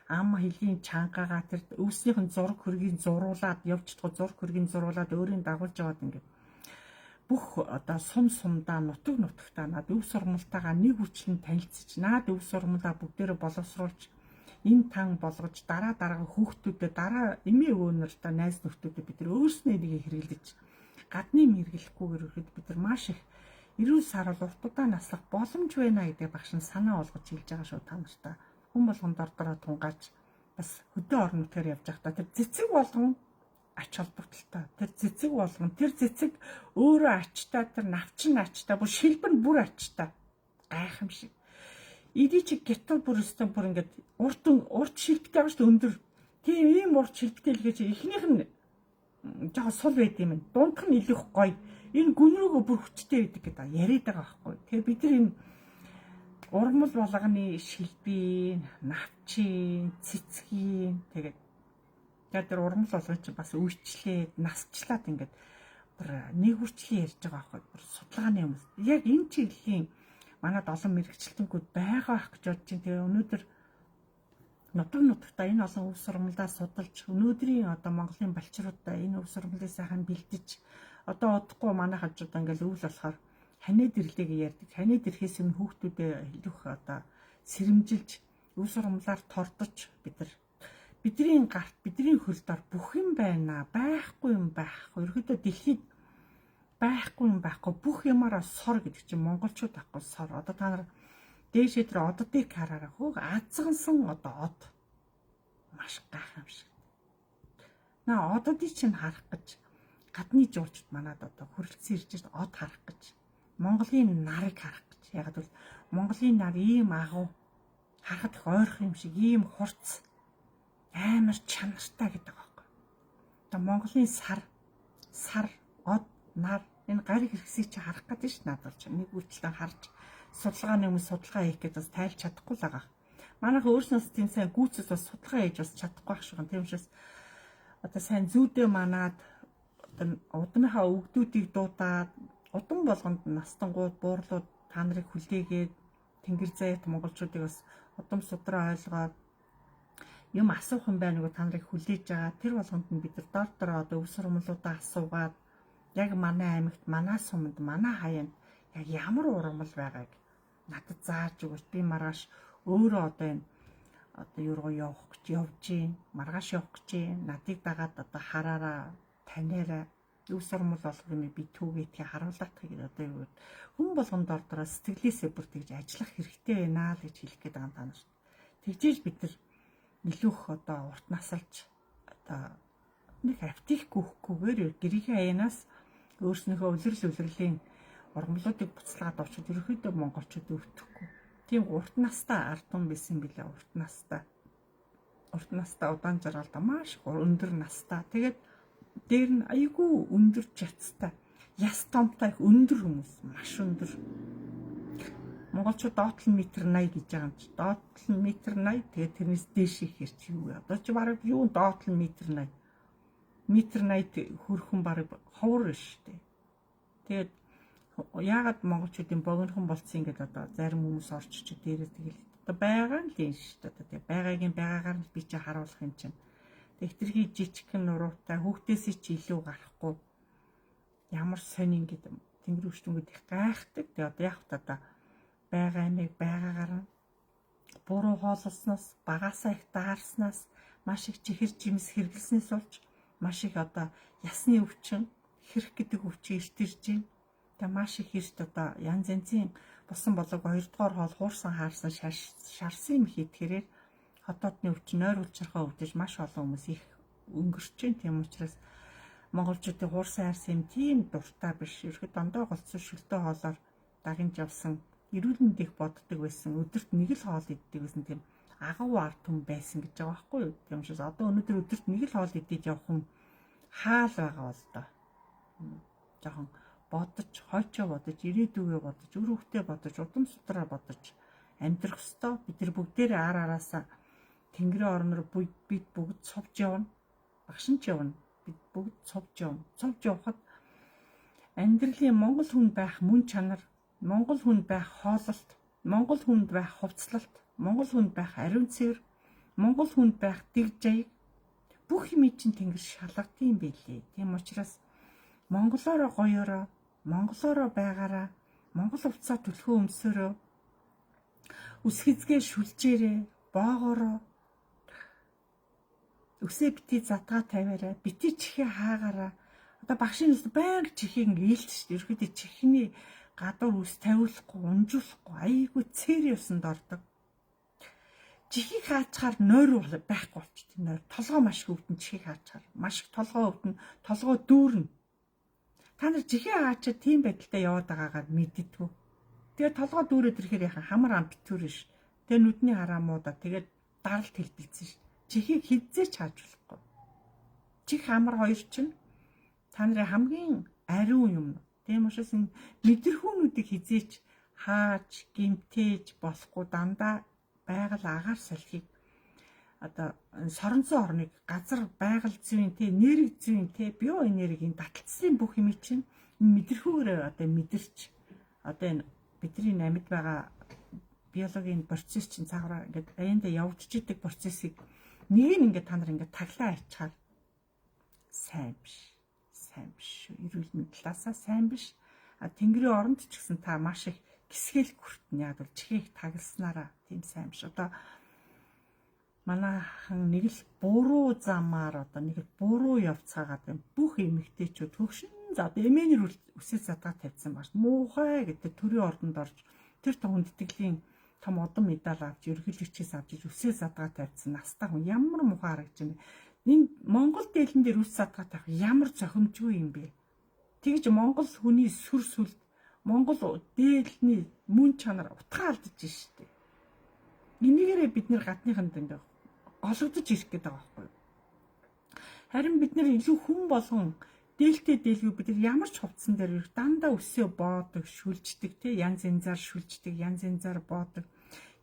ам хөлийн чангагаа тэр өвснийх нь зураг хөргийн зуруулад явж чадах зураг хөргийн зуруулад өөрийн дагуулж яваад ингээд бүх одоо сум сумдаа нутаг нутагтаа над өв сурмалтайгаа нэг хүчлэн танилцж наад өв сурмалаа бүгдээрээ боловсруулж энэ тан болгож дараа дараагийн хүүхдүүдэд дараа эмээ өвөө нартаа найз нөхдөдөө бид нар өөрснөө энийг хэрэглэж гадны мэргэлэхгүйгээр ирэхэд бид нар маш их эрүүл сарвал урт удаан наслах боломж байна гэдэг багш нь санаа олгож хэлж байгаа шүү та нартай. Хүн болгон дор дороо тунгааж бас хөдөө орон нутгаар явж байхдаа тэр цэцэг болгон ач холбогдолтой. Тэр цэцэг болгон тэр цэцэг өөрөө ачтай тэр навчин ачтай бүр шилбэр нь бүр ачтай. Гайхамшиг. Эдий чи гятал бүр өстөн бүр ингээд урт шилбэтэй байгаа шүү дээ өндөр. Тийм ийм урт шилбэтэй л гэж эхнийх нь жоохон сул байд юм. Дундх нь илүү гоё. Энэ гүн рүүгөө бүр хүчтэй байдаг гэдэг яриад байгаа байхгүй. Тэгэхээр бид нар энэ ургамал болгоны шилбийн, навчийн, цэцгийн тэгээд тэр ургамал болгон чинь бас үйлчлээд, насчлаад ингээд бүр нэг хүрчлэн ярьж байгаа байхгүй. Бүр судалгааны хүмүүс. Яг энэ чиглэлийн манад олон мэрэгчлэнгүүд байгаа байх гэж бодож чинь. Тэгээ өнөөдөр нутаг нутагтаа энэ олон өв сургамлаа судалж өнөөдрийн одоо Монголын балчруудаа энэ өв сургамлыг сайхан бэлдэж одоо удахгүй манай хажууд ингээл өвөл болохоор ханиад ирлээ гэж ярьдаг. Ханиад ирэхээс өмнө хүүхдүүдэд илүүх одоо сэрэмжилж өв сургамлаар тордож бид нар бидний гарт бидний хөл дор бүх юм байна. Байхгүй юм байхгүй. Ерөөдөө дэлхийд Байхгүй юм байхгүй, бүх юмараа сор гэдэг чинь монголчууд байхгүй сор. Одоо та нар дээшээ тэр оддыг хараараа, хөөх азгансан одоо од маш гайхамшиг. Наа оддыг чинь харах гэж гадны жуулчд манад одоо хүрэлцэн ирж шít од харах гэж, Монголын нарыг харах гэж. Яг бол Монголын нар ийм агуу, харахад их ойрхон юм шиг, ийм хурц, амар чанартай гэдэг байхгүй. Одоо Монголын сар, сар, од, нар энэ гариг хэрэгсийг чи харах гэдэг ш надад бол нэг үйлчлэн харж судалгааны өмнө судалгаа хийх гэж бас тайлж чадахгүй л байгаа. Манайха өөрснөөс тийм сайн гүйцэс бас судалгаа хийж бас чадахгүй байх шиг. Тийм учраас одоо сайн зүүдээ манаад, одоо удмынхаа өвгдүүдийг дуудаад, удам болгонд настангууд, буурлууд та нарыг хүлээгээд, тэнгэр заяат монголчуудыг бас удам судраа ойлгоод юм асуух юм байна уу, та нарыг хүлээж байгаа. Тэр болгонд нь бид нар дор дороо одоо өв сурмалуудаа асуугаад, яг манай аймагт, манай суманд, манай хаяанд яг ямар ургамал байгааг надад зааж өгөөч. Би маргааш өөрөө одоо энэ одоо юу руу явах гэж явж гин, маргааш явах гэж гин. Надыг дагаад одоо хараараа, таниараа, өв сурмал болох юм би түүгээдгийг харуулаатах гэдэг одоо юу хүн болгон дор дороо сэтгэлээсээ бүр тэгж ажиллах хэрэгтэй байна л гэж хэлэх гээд байгаа юм та нарт. Тэгжээж бид нар илүү их одоо урт насалж, одоо нэг автих гүхгүйгээр гэрийн аянаас өөрснийхөө үлрэл үлрэлийн ургамлуудыг буцалгаад авчид ерөнхийдөө монголчууд өвдөхгүй. Тийм урт настай ард түмэн байсан билээ, урт настай. Урт настай, удаан жаргалтай, маш өндөр настай. Тэгээд дээр нь айгүй өндөр чацтай. Яс томтой их өндөр хүмүүс, маш өндөр. Монголчууд доотлон метр 80 гэж байгаа юм чи. Доотлон метр 80, тэгээд тэрнээс дээш ихээр чи юу вэ? Одоо чи бараг юу доотлон метр 80. Метр 80 хөрхөн бараг ховор шүү дээ. Тэгээд яагаад монголчуудын богинохон болцсон ингээд одоо зарим хүмүүс орч чи дээрээ тэгэл одоо байгаа нь л юм шүү дээ. Одоо тэгээ байгаагийн байгаагаар нь би чи харуулах юм чинь. Тэг хитрхи жижигхэн нуруутай, хүүхдээсээ чи илүү гарахгүй ямар сонь ингээд тэнгэр өчтөнгөд их гайхдаг. Тэгээ одоо яг та одоо байгаа юмыг байгаагаар нь, буруу хооллосноос, багасаа их даарснаас, маш их чихэр жимс хэрэглэснээс болж маш их одоо ясны өвчин, хэрэг гэдэг өвчин эрт ирж байна. Тэгээ маш их эрт одоо янз янзын босон болоог хоёрдугаар хоол, хуурсан хаарсан шарсан юм хийтгэрээр хотоодны өвчин, нойр улчирхаа өвдөж маш олон хүмүүс их өнгөрч байна. Тийм учраас монголчуудын хуурсан хайрсан юм тийм дуртай биш. Ерхэд дандаа голцсон шөлтөө хоолоор дагнж явсан, эрүүл мэндийг боддог байсан, өдөрт нэг л хоол иддэг байсан тийм агуу ард түмэн байсан гэж байгаа байхгүй юу? Тийм учраас одоо өнөөдөр өдөрт нэг л хоол идэж явах хүн хаал байгаа бол доо. Жохон бодож, хойчоо бодож, ирээдүгөө бодож, үр хөвгтөө бодож, удам судраа бодож амьдрах ёстой. Бид нар бүгдээрээ ар араасаа тэнгэрийн орон руу бид бүгд цовж явна. Багш нь ч явна. Бид бүгд цовж явна. Цовж явхад амьдралын монгол хүн байх мөн чанар, монгол хүнд байх хоололт, монгол хүнд байх хувцлалт, монгол хүнд байх ариун цэвэр, монгол хүнд байх дэг жаяг бүх юм чинь тэнгэр шалгадсан юм билээ. Тийм учраас монголоороо гоёороо, монголоороо байгаараа, монгол хувцас түлхүү өмсөрөө, үс хэзгээ шүлжээрээ, боогоороо, өсөө бити задгаа тавиараа, бити чихээ хаагаараа. Одоо багшийн нүс байнга чихийг ингээ ээлж шүү дээ. Ерөөдөө чихний гадуур үс тавиулахгүй, унжуулахгүй, айгүй цээр явсанд ордог. Чихийг хаачаар нойр байхгүй болчтой, нойр. Толгой маш их өвдөн чихийг хаачаар. Маш их толгой өвдөн, толгой дүүрнэ. Та нар чихээ хаачаад тийм байдалтай яваад байгаагаар мэддэггүй. Тэгээ толгой дүүрээд ирэхээр яхан хамар ам битүүр ш. Тэгээ нүдний хараа муудаа, тэгээд даралт хэлбэлцэн ш. Чихийг хизээч хааж болохгүй. Чих хамар хоёр чинь та нарын хамгийн ариун юм. Тийм учраас энэ мэдрэхүүнүүдийг хизээч хааж, гимтээж болохгүй, дандаа байгаль агаар салхийг, одоо соронзон орныг, газар байгаль зүйн те, нэрэг зүйн те, биоэнергийн таталцлын бүх юм чинь мэдрэхүүгээр одоо мэдэрч, одоо энэ бидний амьд байгаа биологийн процесс чинь цаагаараа ингээд аяндаа явагдчихдаг процессыг нэг нь ингээд та нар ингээд таглаа ачаар сайн биш. Сайн биш шүү. Эрүүл мэнд талаасаа сайн биш. А тэнгэрийн оронд ч гэсэн та маш их гисгэл хүртэн. Яг бол чихийг тагласнараа тийм сайн биш. Одоо манайхан нэг л буруу замаар, одоо нэг л буруу явцгаагаад бүх эмэгтэйчүүд хөгшин за одоо эмээнэр үсээ задгаа тавьсан багш муухай гэдэг төрийн ордонд орж тэр том хүндэтгэлийн том одон медаль авч ерөнхийлөгчөөс авч үсээ задгаа тавьсан настай хүн ямар муухай харагдаж байна. Энэ Монгол дээлэн дээр үс задгаа тавих ямар зохимжгүй юм бэ? Тэгж Монгол хүний сүр сүлд Монгол дээлний мөн чанар утгаа алдаж штэ. Энийгээрээ бид нэр гадныханд ингээ гологдож ирэх гээд байгаа байхгүй юу? Харин бид нэр илүү хүн болгон дээлтэй дээлгүй бид нар ямар ч хувцсан дээр ирэх дандаа өсөө боодог, шүлждэг тий янз янзаар шүлждэг, янз янзаар боодог,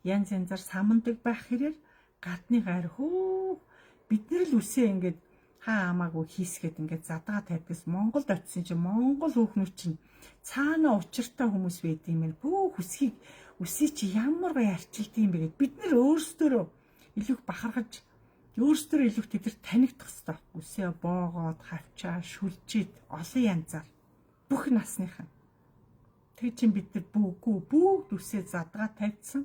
янз янзаар самандаг байх хэрээр гадны гайр хөө бид нар л үсээ ингээд хаа хамаагүй хийсгээд ингээд задгаа тавьдгаас Монголд очисон чинь Монгол хүүхнүүд чинь цаана учиртай хүмүүс байд юм байна. Бүх үсгийг үсийг чи ямар гоё арчилд юм бэ гэд бид нар өөрсдөө илүү их бахархаж өөрсдөө илүү тэд нар танигдах хэрэгтэй. Үсээ боогоод, хавчаа, шүлжээд олон янзаар бүх насныхан. Тэр чинь бид нар бүггүй бүгд үсээ задгаа тавьдсан.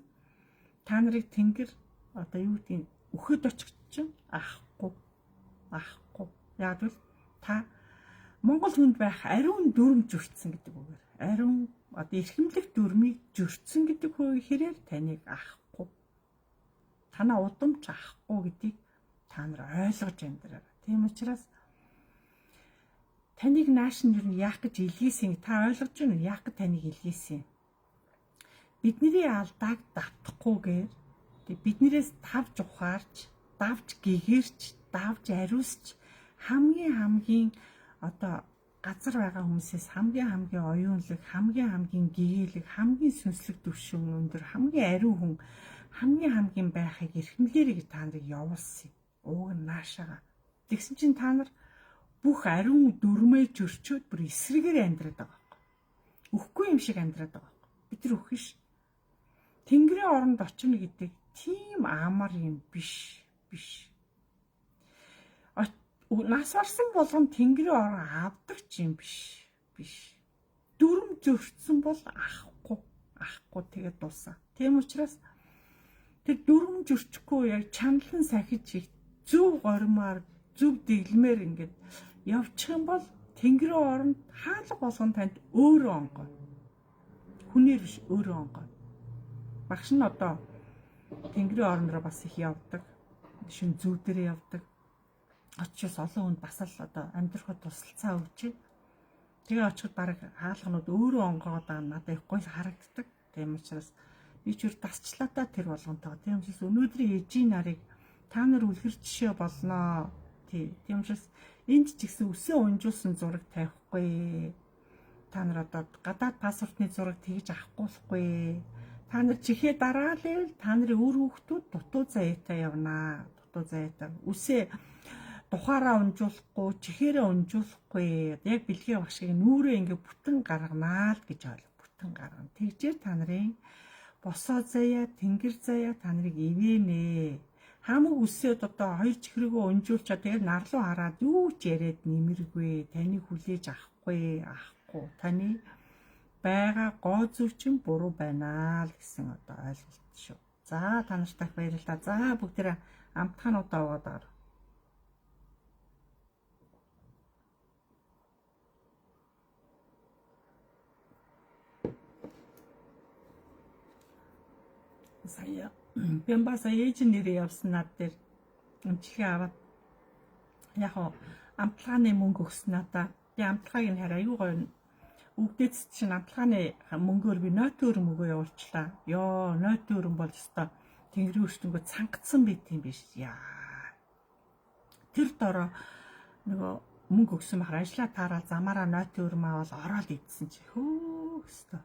Та нарыг тэнгэр одоо юу гэдгийг үхээд очих чинь ахгүй. Ахгүй. Яг л та Монгол хүнд байх ариун дүрм зөрчсөн гэдэг үгээр ариун одоо эрхэмлэх дүрмийг зөрчсөн гэдэг хэрээр таныг ахгүй. Танаа удамч ахгүй гэдгийг та нар ойлгож амьдраарай. Тийм учраас таныг нааш нь юу яах гэж илгээсэн та ойлгож байна уу? Яах гэж таныг илгээсэн? Бидний алдааг давтахгүйгээр биднээс тавж ухаарч, давж гэгэрч, давж ариусч хамгийн хамгийн одоо газар байгаа хүмүүсээс хамгийн хамгийн оюунлаг, хамгийн хамгийн гэгээлэг, хамгийн сүнслэг түвшин өндөр, хамгийн ариун хүн, хамгийн хамгийн байхыг эрхэмлээрэй гэж та нарыг явуулсан юм. Ууг нь наашаага. Тэгсэн чинь та нар бүх ариун дүрмээ зөрчөөд бүр эсрэгээр амьдраад байгаа байхгүй. Үхгүй юм шиг амьдраад байгаа байхгүй. Бид нар үхэн ш. Тэнгэрийн оронд очино гэдэг тийм амар юм биш. Биш. Нас барсан болгон тэнгэрийн орон авдаг ч юм биш. Биш. Дүрм зөрчсөн бол ахгүй. Ахгүй тэгээд дуусаа. Тийм учраас тэр дүрм зөрчихгүй яг чаналан сахиж зөв горимоор зөв дэглэмээр ингээд явчих юм бол тэнгэрийн оронд хаалга болгон танд өөрөө онгой. Хүнээр биш өөрөө онгой. Багш нь одоо тэнгэрийн орон руу бас их явдаг. Шин зүү дээрээ явдаг. Очиос олон хүнд бас л одоо амьдрахад тусалцаа өгч. Тэгээ очиход баг хаалганууд өөрөө онгойгоод байгаа нь надад их гоё харагддаг. Тийм учраас би ч үр дасчлаатай тэр болгонтойгоо. Тийм учраас өнөөдрийн ээжийн нарыг та нар үлгэр жишээ болноо. Тий. Тийм учраас энд ч гэсэн үсээ унжуулсан зураг тавихгүй. Та нар одоо гадаад паспортны зураг тэгж авахгүй. Та нар чихээ дараалал та нарын үр хүүхдүүд дутуу заяатай явнаа. Дутуу заяатай. Үсээ тухаараа унжуулахгүй, чихээрээ унжуулахгүй. Яг бэлгээ багшийг нүрээ ингээ бүтэн гарганаа л гэж ойлго. Бүтэн гаргана. Тэгжээр та нарын босоо заяа, тэнгэр заяа та нарыг ивэнэ. Хамаг үсээд одоо хоёр чихрэгөө унжуулчаа тэгээд нарлуу хараад юу ч яриад нэмэргүй. Таныг хүлээж авахгүй, авахгүй. Таны байгаа гоо зүв чинь буруу байна л гэсэн одоо ойлголт шүү. За та нарт их баярлалаа. За бүгдээрээ амтхаануудаа угаад байгаа. Сая би бас ээж нэрээ явсан над дээр эмчилгээ аваад яг хоо амтлагааны мөнгө өгсөн надаа. Би амтлагааг нь хараа аюу гоё үгдээц чинь амтлагааны мөнгөөр би нойтон өрөм өгөө явуулчлаа. Йоо, нойтон өрөм бол өстой тэнгэрийн өртөнгөө цангацсан байт юм биш. Яа. Тэр дороо нөгөө мөнгө өгсөн бахар ажлаа таараад замаараа нойтон өрөм аваад ороод идсэн чи хөө өстой.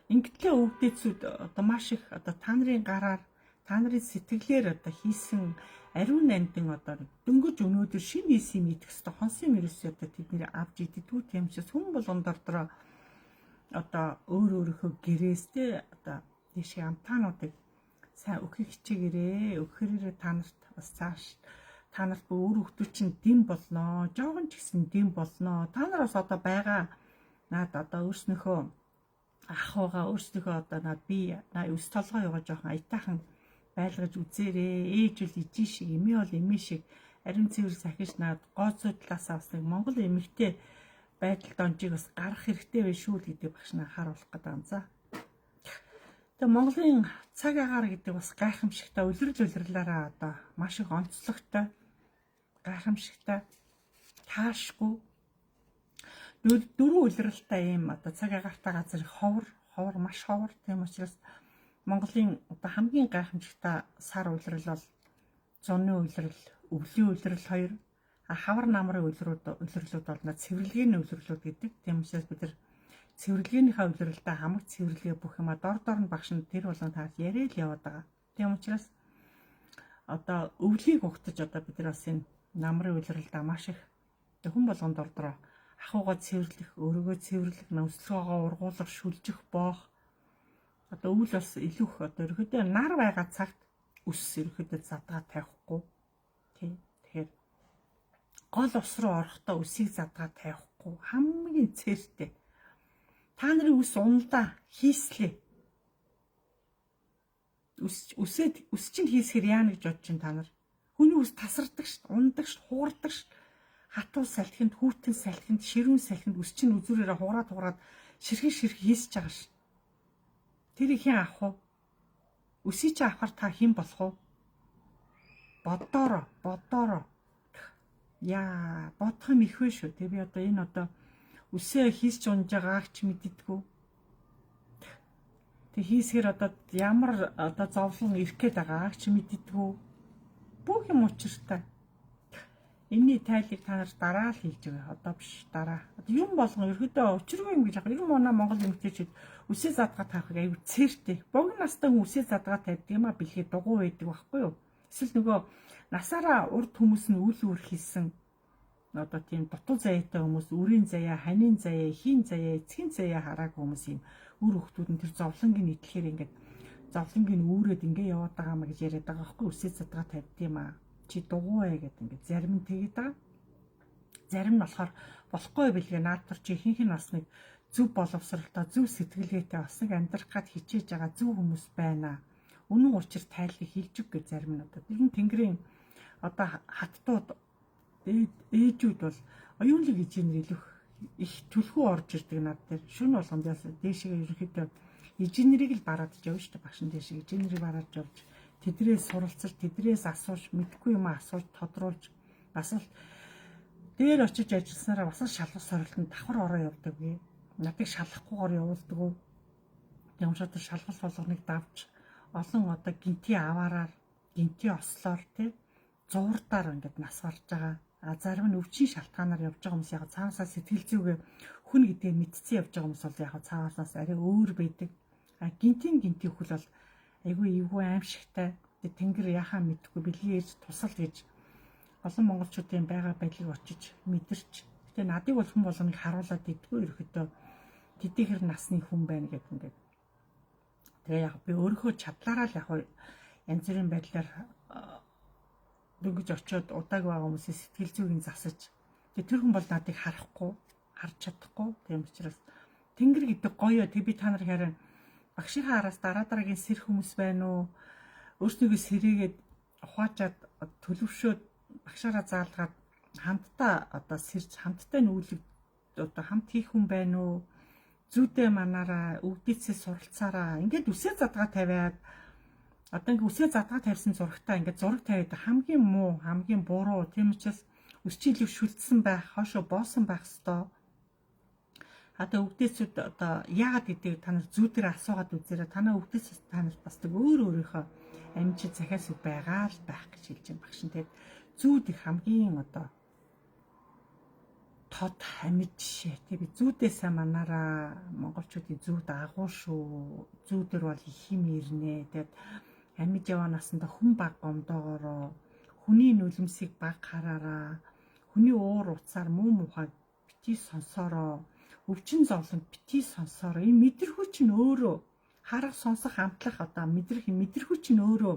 Ингэтлээ өвдөөцүүд одоо маш их одоо та нарын гараар та нарын сэтгэлээр одоо хийсэн ариун нандин одоо дөнгөж өнөөдөр шинэ хийсэн юм идэх хэвээр хонсын мөрөөсөө одоо тэдний авч иддэггүй тийм учраас хүн болгон дордроо одоо өөр өөрийнхөө гэрээстэй одоо тийшээ амтаануудыг сайн өгөхийг хичээгээрээ өгөхөрөө та нарт бас цааш та нарт өөр хүмүүс чинь дэм болноо жоохон ч гэсэн дэм болноо та нар бас одоо байгаа наад одоо өөрснөхөө ах байгаа өөрсдийнхөө одоо над би өс толгой яваа жоохон аятайхан байлгаж үзээрээ ээж бол ижин шиг эмээ бол эмээ шиг ариун цэвэр сахиж над гоо зүй талаас бас нэг Монгол эмэгтэй Байдал донжийг бас гаргах хэрэгтэй байх шүү л гэдэг багш нь анхааруулах гэдэг юм за. Тэгээ Монголын цаг агаар гэдэг бас гайхамшигтай улирал улирлаараа одоо маш их онцлогтой, гайхамшигтай, таашгүй дөрвөн улиралтай ийм одоо цаг агаартай газар ховор, ховор, маш ховор. Тийм учраас Монголын одоо хамгийн гайхамшигтай сар улирал бол зуны улирал, өвлийн улирал хоёр, хавар намрын улирлууд бол цэвэрлэгээний улирлууд гэдэг. Тийм учраас бид нар цэвэрлэгээнийхээ улиралдаа хамаг цэвэрлэгээ бүх юма дор дор нь багш нь тэр болгон таад яриа л яваад байгаа. Тийм учраас одоо өвлийг угтаж одоо бид нар бас энэ намрын улиралдаа маш их хүн болгон дор дороо ахуйгаа цэвэрлэх, өөрийгөө цэвэрлэх, нөмслөгөөгөө ургуулах, шүлжих, боох. Одоо өвөл бас илүү их одоо ерөөдөө нар байгаа цагт үс ерөөдөө задгаа тавихгүй. Тий. Тэгэхээр гол ус руу орохдоо үсийг задгаа тавихгүй хамгийн цээртэй. Та нарын үс уналдаа хийслээ. Үс үсээд үс чинь хийсгэр яана гэж бодож чинь та нар. Хүний үс тасардаг ш, унадаг ш, хуурдаг ш. Хатуу салхинд, хүүтэн салхинд, ширүүн салхинд үс чинь үзүүрээрээ хугараад хугараад ширхэг ширхэг хийсэж байгаа ш. Тэрийг хэн авах вэ? Үсийг чи авахар та хэн болох вэ? Бодоороо, бодоороо. Яа, бодох юм их вэ шүү. Тэг би одоо энэ одоо үсээ хийсч унж байгааг ч мэддэггүй. Тэг хийсгэр одоо ямар одоо зовлон ирэх гээд байгааг ч мэддэггүй. Бүх юм учиртай. Энийний тайлыг та нар дараа л хэлж байгаа. Одоо биш, дараа. Одоо юм болгон ерөөдөө учиргүй юм гэж яг. Ер нь манай Монгол эмэгтэйчүүд үсээ задгаа тавихыг аюу цээртэй. Богино настай хүн үсээ задгаа тавьдаг юм а бэлгээ дугуй байдаг байхгүй юу? Эсвэл нөгөө насаараа урд хүмүүс нь үл үр хийсэн одоо тийм дутуу заяатай хүмүүс, үрийн заяа, ханийн заяа, эхийн заяа, эцгийн заяа хараагүй хүмүүс юм үр хөвгтүүд нь тэр зовлонгийн нийтлэхээр ингээд зовлонгийн үүрээд ингээ яваад байгаа маа гэж яриад байгаа байхгүй юу? Үсээ задгаа тавьд юм аа. Чи дугуй ээ гэдэг ингээд зарим нь тэгээд байгаа. Зарим нь болохоор болохгүй бэлгээ наадтар чи ихэнх нь бас нэг зөв боловсралтай, зөв сэтгэлгээтэй бас нэг амьдрах гад хичээж байгаа зөв хүмүүс байна. Үнэн учир тайлыг хэлж өг гэж зарим нь одоо. Тэр нь Тэнгэрийн одоо хаттууд ээжүүд бол оюунлаг ижинэр илүү их түлхүү орж ирдэг над дээр. Шүн болгон дээшгээ ерөнхийдөө ижинэрийг л бараад явна шүү дээ. Багш нь дээшээ ижинэрийг бараад явж тэдрээс суралцаж, тэдрээс асууж, мэдгүй юм асууж, тодруулж бас л дээр очиж ажилласараа бас л шалгах сорилтонд давхар ороо явдаг би. Надыг шалгахгүйгээр явуулдаг. Ямшаад шалгалт болгоныг давж олон одоо гинти аваараар, гинти ослоор тий зуурдаар ингээд нас барж байгаа. А зарим нь өвчин шалтгаанаар явж байгаа хүмүүс яг цаанаасаа сэтгэл зүгээ хүн гэдгээ мэдсэн явж байгаа хүмүүс бол яг цаанаасаас арай өөр байдаг. А гинтийн гинти хөл бол айгүй эвгүй аимшигтай. Тэнгэр яхаа мэдхгүй бэлгийн ирж тусал гэж олон монголчуудын байгаа байдлыг очиж мэдэрч. Гэтэ надыг бол хүн болгоныг харуулад идэггүй ерөөхдөө тэдийхэр насны хүн байна гэдэг ингээд. Тэгээ яг би өөрийнхөө чадлаараа л яг янз бүрийн байдлаар дөнгөж очиод удааг байгаа хүмүүсийн сэтгэл зүйн засаж. Тэгээ тэр хүн бол надыг харахгүй, харж чадахгүй. Тийм учраас Тэнгэр гэдэг гоё. Тэг би та нар харин багшийнхаа араас дараа дараагийн сэр хүмүүс байна уу? Өөрсдийгөө сэрээгээд ухаачаад төлөвшөөд багшаараа заалгаад хамтдаа одоо сэрж хамтдаа нүүлэг одоо хамт хийх хүн байна уу? Зүйдээ манаараа өвдөөсөө суралцаараа ингээд үсээ задгаа тавиад одоо ингээд үсээ задгаа тавьсан зурагтаа ингээд зураг тавиад хамгийн муу, хамгийн буруу. Тийм учраас үс чи илүү шүлдсэн байх, хоошо боосон байх ёстой. Одоо өвдөөсүүд одоо яагаад гэдгийг та нар зүүдээр асуугаад үзээрэй. Танай өвдөөс та нарт бас тэг өөр өөрийнхөө амжид захиас үг байгаа л байх гэж хэлж байна багш нь. Тэгээд зүүд их хамгийн одоо тод амьд жишээ. Тэг би зүүдээсээ манаараа монголчуудын зүүд агуу шүү. Зүүдэр бол их юм ирнэ. Тэгээд амьд яваа насанда хүн баг гомдоогоороо, хүний нулимсыг баг хараараа, хүний уур уцаар муу мухай бити сонсоороо, өвчин зовлон бити сонсоороо. Энэ мэдрэхүй чинь өөрөө харах, сонсох, амтлах одоо мэдрэх мэдрэхүй чинь өөрөө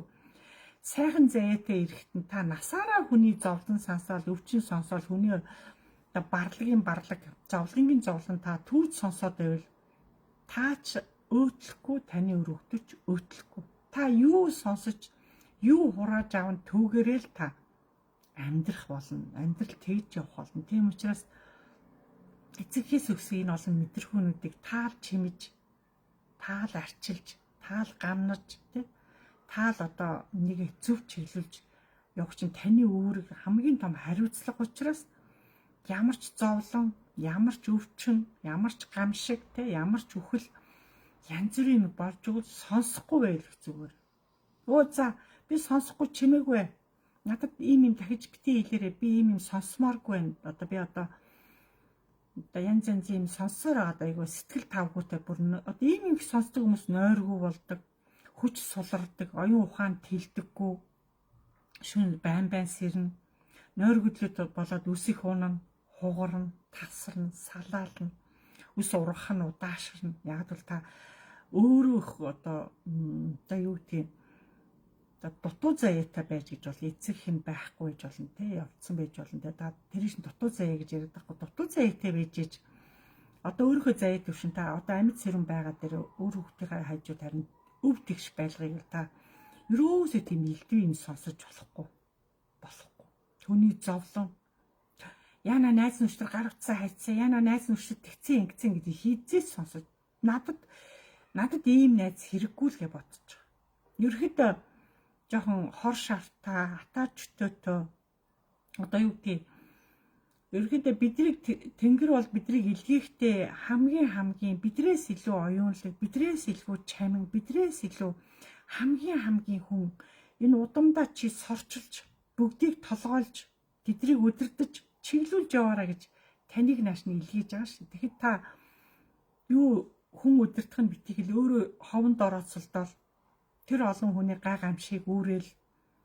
сайхан заяатай эрэхтэн та насаараа хүний зовлон сонсоол, өвчин сонсоол, хүний одоо барлагын барлаг, зовлонгийн зовлон та түүж сонсоод байвал та ч өөтлөхгүй, таны өргөдөж өөтлөхгүй. Та юу сонсож, юу хурааж аван түүгээрээ л та амьдрах болно. Амьдрал тэгж явах болно. Тийм учраас Эцэгхээс өгсөн энэ олон мэдрэхүүнүүдийг таал чимэж, таал арчилж, таал гамнаж, тий, таал одоо нэг зөв чиглүүлж явах чинь таны үүрэг, хамгийн том хариуцлага учраас ямар ч зовлон, ямар ч өвчин, ямар ч гамшиг, тий, ямар ч үхэл, янз бүрийн юм болж өгөл сонсохгүй байх зүгээр. Өө за, би сонсохгүй чимээгүй. Надад ийм юм дахиж битгий хэлээрэй. Би ийм юм сонсомооргүй байна. Одоо би одоо янз янз юм сонссоор байгаад айгүй сэтгэл тавгүйтай, бүр одоо ийм юм сонсдог хүмүүс нойргүй болдог, хүч сулардаг, оюун ухаан тэлдэггүй, шүн байн байн сэрнэ, нойргөдлөд болоод үсэх хуунана, хугарна, тасарна, салаална, үс ургах нь удаашрна. Яг бол та өөрөө их одоо юу гэдгийг одоо дутуу заяатай байж гэж бол эцэг хэн байхгүй гэж болно те, явцсан байж болно те. Та тэр чинь дутуу заяа гэж яриад байхгүй, дутуу заяатай байж ээж одоо өөрийнхөө заяа төвшин та одоо амьд сэрэн байгаа дээр өөр хүүхдийнхээ хажууд харин өв тэгш байлгыг л та ерөөсөө тийм элдв юм сонсож болохгүй болохгүй. Түүний зовлон, яна найз нөхдөр гар утсаа хайцсан, яна найз нөхдөд тэгцэн ингэцэн гэдэг хийзээс сонсож надад ийм найз хэрэггүй л гэж бодчих. Ерхэд жоохон хор шартаа, атаа чөтөөтөө одоо юу гэдгийг ерөнхийдөө биднийг тэнгэр бол биднийг илгээхдээ хамгийн хамгийн бидрээс илүү оюунлаг, бидрээс илүү чамин, бидрээс илүү хамгийн хамгийн хүн энэ удамдаа чи сорчилж, бүгдийг толгойлж, тэдрийг өдөрдөж, чиглүүлж яваараа гэж таныг нааш нь илгээж байгаа шүү. Тэгэхэд та юу хүн өдөртөх нь битгий л өөрөө ховонд орооцолдоол тэр олон хүний гай гамшиг үүрэл,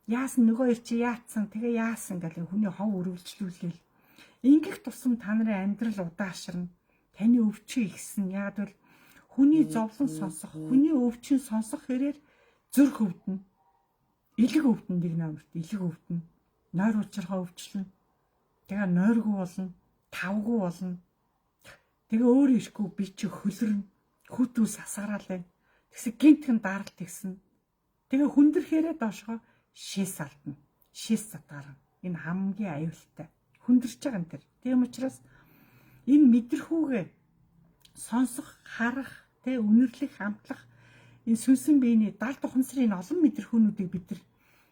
яасан нөгөө ир чи яатсан, тэгээ яасан гэл хүний хов үргэлжлүүлээл ингэх тусам та нарын амьдрал удаашрна. Таны өвчин ихсэн. Яг бол хүний зовлон сонсох, хүний өвчин сонсох хэрээр зүрх өвдөнө. Илэг өвдөн, нэг номерт илэг өвдөнө. Нойр учирхаа өвчлөнө. Тэгээ нойргүй болно, тавгүй болно. Тэгээ өөр ирэхгүй би чи хөлөрнө. Хүүтүүс асаараал байна. Тэгсэн гинтхэн даралт тэгсэн. Тэгээ хүндрэхээрээ доошгоо шээс алдна. Шээс задгарна. Энэ хамгийн аюултай. Хүндэрч байгаа юм тэр. Тийм учраас энэ мэдрэхүүгээ сонсох, харах, тэ үнэрлэх, амтлах энэ сүнсэн биений далд ухамсарын олон мэдрэхүүнүүдийг бид нар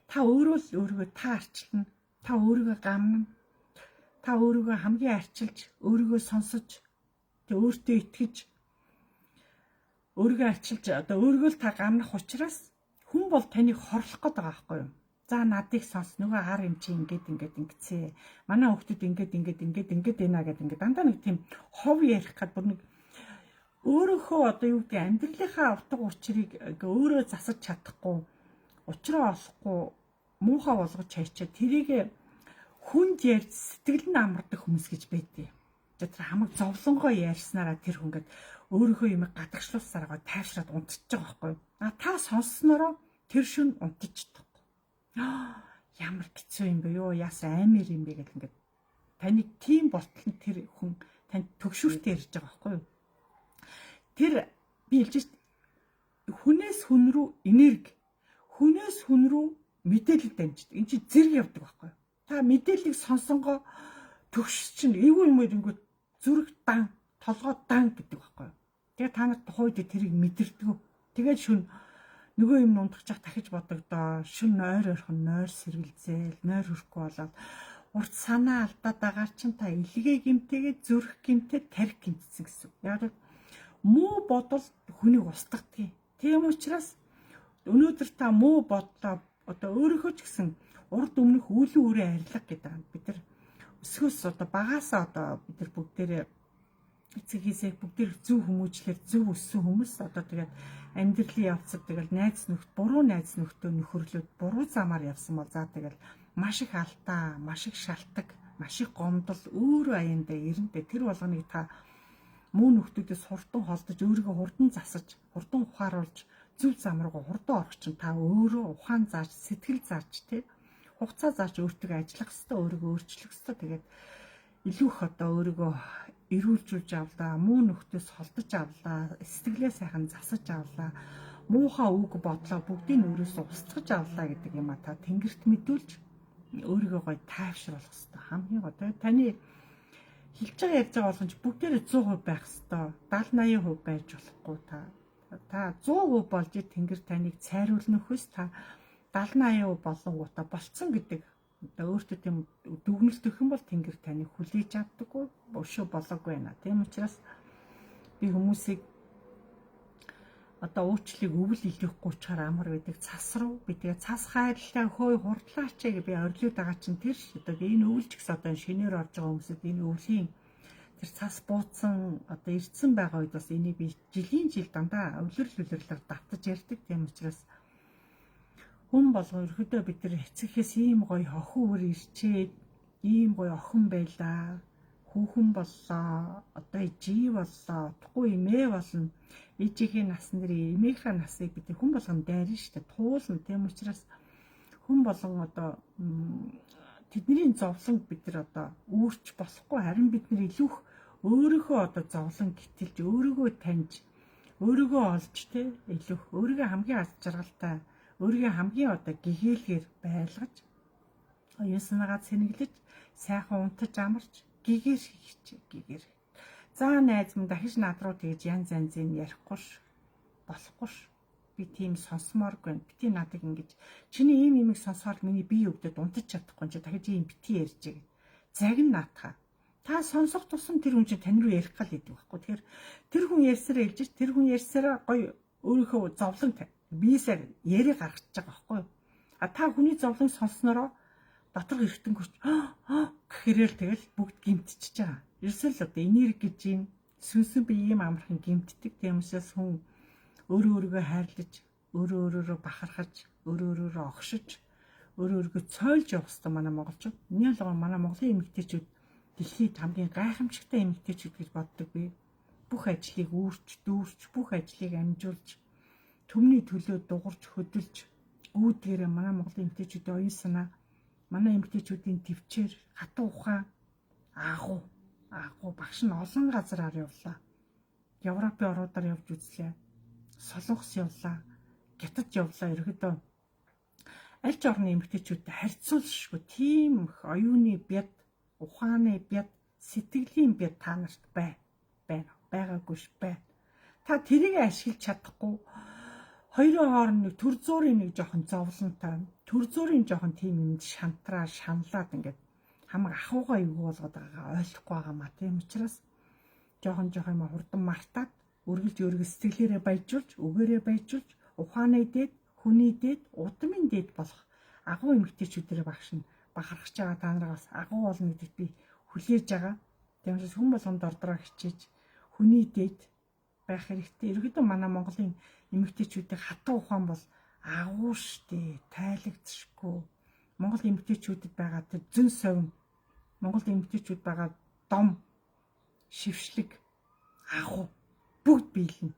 та өөрөө л өөрийгөө та арчилна. Та өөрийгөө гамна. Та өөрийгөө хамгийн арчилж, өөрийгөө сонсож, тэ өөртөө итгэж, өөрийгөө арчилж одоо өөрийгөө л та гамнах учраас хүн бол таныг хорлох гээд байгаа байхгүй юу? За, надыг сонс, нөгөө ар юм чи ингээд ингээд ингэцээ. Манай хүүхдүүд ингээд ингээд ингээд ингээд байна гэдэг ингээд дандаа нэг тийм хов ярих гад бүр нэг өөрөөхөө одоо юу гэдэг амьдралынхаа утга учирыг өөрөө засаж чадахгүй, учраа олохгүй, муухай болгож хайчаа тэрийг хүнд ярьж сэтгэл нь амардаг хүмүүс гэж байдیں۔ Тэр хамаг зовлонгоо ярьснараа тэр хүн ингээд өөрийнхөө юмыг гадагшлуулсараа тайвшраад унтчихж байгаа байхгүй юу? А та сонсноороо тэр шүн унтчихдаг. Ямар хэцүү юм бэ ёо, яасан аймаар юм бэ гэл ингээд таны тийм болтол нь тэр хүн танд төгшүүртэй ярьж байгаа байхгүй юу? Тэр би хэлж шít, хүнээс хүн рүү энерги, хүнээс хүн рүү мэдээлэл дамждаг. Энд чи зэрэг явдаг байхгүй юу? Та мэдээллийг сонсонгоо төгш чинь эвгүй юм ирэнгүүт зүрх дан, толгой дан гэдэг байхгүй юу? Тэгээ та нар тухайд тэрийг мэдэрдэг. Тэгээд шүн нөгөө юм нундахчих дахиж бодогдоо, шүн нойр орхон, нойр сэргэлзээл, нойр хөрөхгүй болоод урт санаа алдаад байгаа чинь та илгээ гимтэйгээ, зүрх гимтэй, тарих гимтсэн гэсэн. Яг л муу бодол хүнийг устгадгийг. Тийм учраас өнөөдөр та муу бодлоо одоо өөрийнхөө ч гэсэн урд өмнөх үлийн үрээ арилга гэдэг юм. Бид нар өсгөөс одоо багаасаа одоо бид нар бүгдээрээ эцэг хийсээ бүгдээр зөв хүмүүжлэр зөв өссөн хүмүүс. Одоо тэгээд амьдралын явцад тэгэл найз нөхд, буруу найз нөхдөө нөхөрлөөд буруу замаар явсан бол за тэгэл маш их алдаа, маш их шалтгаан, маш их гомдол өөрөө аяндаа ирэнтэй. Тэр болгоныг та муу нөхдүүдээс хурдан холдож, өөрийгөө хурдан засаж, хурдан ухааруулж, зөв зам руу хурдан орох чинь та өөрөө ухаан зааж, сэтгэл зааж, тий, хугацаа зааж өөртөө ажиллах хэвээр, өөрийгөө өөрчлөх хэвээр. Тэгээд илүү их одоо өөрийгөө эрүүлжүүлж авлаа, муу нөхдөөс холдож авлаа, сэтгэлээ сайхан засаж авлаа, муухай үг бодлоо бүгдийг өөрөөсөө устгаж авлаа гэдэг юм а та тэнгэрт мэдүүлж өөрийгөө гоё тайвшруулах хэвээр хамгийн гоо. Тэгээд таны Хэлж байгаа ярьж байгаа болгоно ч бүгдээрээ 100% байх ёстой. 70 80% байж болохгүй та. Та 100% болж тэнгэр таныг цайруулнөхөөс та 70 80% болонгуудаа болцсон гэдэг одоо өөртөө тийм дүгнэлт өгөх юм бол тэнгэр таныг хүлээж авдаггүй, өшөө болоогүй байна. Тийм учраас би хүмүүсийг одоо уучлалыг өвөл илүүхгүй чаар амар байдаг цас руу би тэгээ цас хайрлаа хөөе хурдлаач гэж би орилоод байгаа чинь тэр ш одоо энэ өвөл ч гэсэн одоо шинээр орж байгаа хүмүүсд энэ өвлийн тэр цас бууцсан одоо ирдсэн байгаа үед бас энийг би жилийн жил дандаа өвлөрл өвлөрлөөр давтаж ярьдаг. Тийм учраас хүн болгон ерөөдөө бид нар эцэгхээс ийм гоё хохин үр ирчээд ийм гоё охин байлаа, хүүхэн боллоо, одоо жи боллоо, утгагүй эмээ болно. Ээжийнхээ насан дээр эмээнхээ насыг бид хүн болгон дайрна шүү дээ, туулна. Тийм учраас хүн болгон одоо тэдний зовлон бид нар одоо үүрч болохгүй, харин бид нар илүү их өөрийнхөө одоо зовлон гитэлж, өөрийгөө таньж, өөрийгөө олж те илүү их өөрийгөө хамгийн аз жаргалтай, өөрийгөө хамгийн одоо гэгээлгээр байлгаж, оюун санаагаа цэнэглэж, сайхан унтаж амарч гэгэр хийч гэгэр. За найз минь дахиж над руу тэгж янз янзын ярихгүй ш. Болохгүй ш. Би тийм сонсомооргүй байна. Бити надыг ингэж чиний ийм имийг сонсохоор миний бие өвдөд унтаж чадахгүй чи дахиж ийм бити ярьж байгаа. Загин наатха. Та сонсох тусам тэр хүн чинь тань руу ярих гал гэдэг байхгүй. Тэгэхээр тэр хүн ярьсараа хэлж, тэр хүн ярьсараа гоё өөрийнхөө зовлон биесээр яри гаргаж байгаа байхгүй юу? А та хүний зовлон сонсноороо доторх эргэтэн хүч гэхэрэл тэгэл бүгд гимтчихэж байгаа. Ерөөсөө л одоо энерги гэж юм сүнсэн бие ийм амархан гимтдэг. Тийм учраас хүн өөрөө өөрийгөө хайрлаж, өөрөө өөрөөрөө бахархаж, өөрөө өөрөөрөө огшиж, өөрөө өөрийгөө цойлж явах хэрэгтэй манай монголчууд. Миний болгоо манай Монголын эмэгтэйчүүд дэлхийд хамгийн гайхамшигтай эмэгтэйчүүд гэж боддог би. Бүх ажлыг үүрч, дүүрч, бүх ажлыг амжуулж, түмний төлөө дугарч, хөдөлж үүдгээрээ манай Монголын эмэгтэйчүүдийн оюун санаа, манай эмэгтэйчүүдийн төвчээр, хатуу ухаан, агуу, агуу багш нь олон газараар явлаа. Европын орнуудаар явж үзлээ. Солонгос явлаа. Гятад явлаа. Ерөөдөө аль ч орны эмэгтэйчүүдтэй харьцуулшгүй тийм их оюуны бяд, ухааны бяд, сэтгэлийн бяд та нарт бай. Байна. Байгаагүй ш бай. Та тэрийг ашиглаж чадахгүй хоёрын хооронд нэг төр зуурын нэг жоохон зовлонтой, төр зуурын жоохон тийм юмд шантраа шаналаад ингээд хамаг ахуйгаа эвгүй болгоод байгаагаа ойлгохгүй байгаа маа. Тийм учраас жоохон жоохон юм хурдан мартаад үргэлж өөрийгөө сэтгэлээрээ баяжуулж, үгээрээ баяжуулж, ухааны дээд, хүний дээд, удмын дээд болох агуу эмэгтэйчүүдээр багш нь бахархаж байгаа. Та нараас агуу болно гэдэгт би хүлээж байгаа. Тийм учраас хүн болгонд дордроо хичээж хүний дээд байх хэрэгтэй. Ерөнхийдөө манай Монголын эмэгтэйчүүдийн хатуу ухаан бол агуу штэ, тайлагдшгүй. Монгол эмэгтэйчүүдэд байгаа тэр зөн совин, Монгол эмэгтэйчүүд байгаа дом, шившлэг, агуу бүгд биелнэ.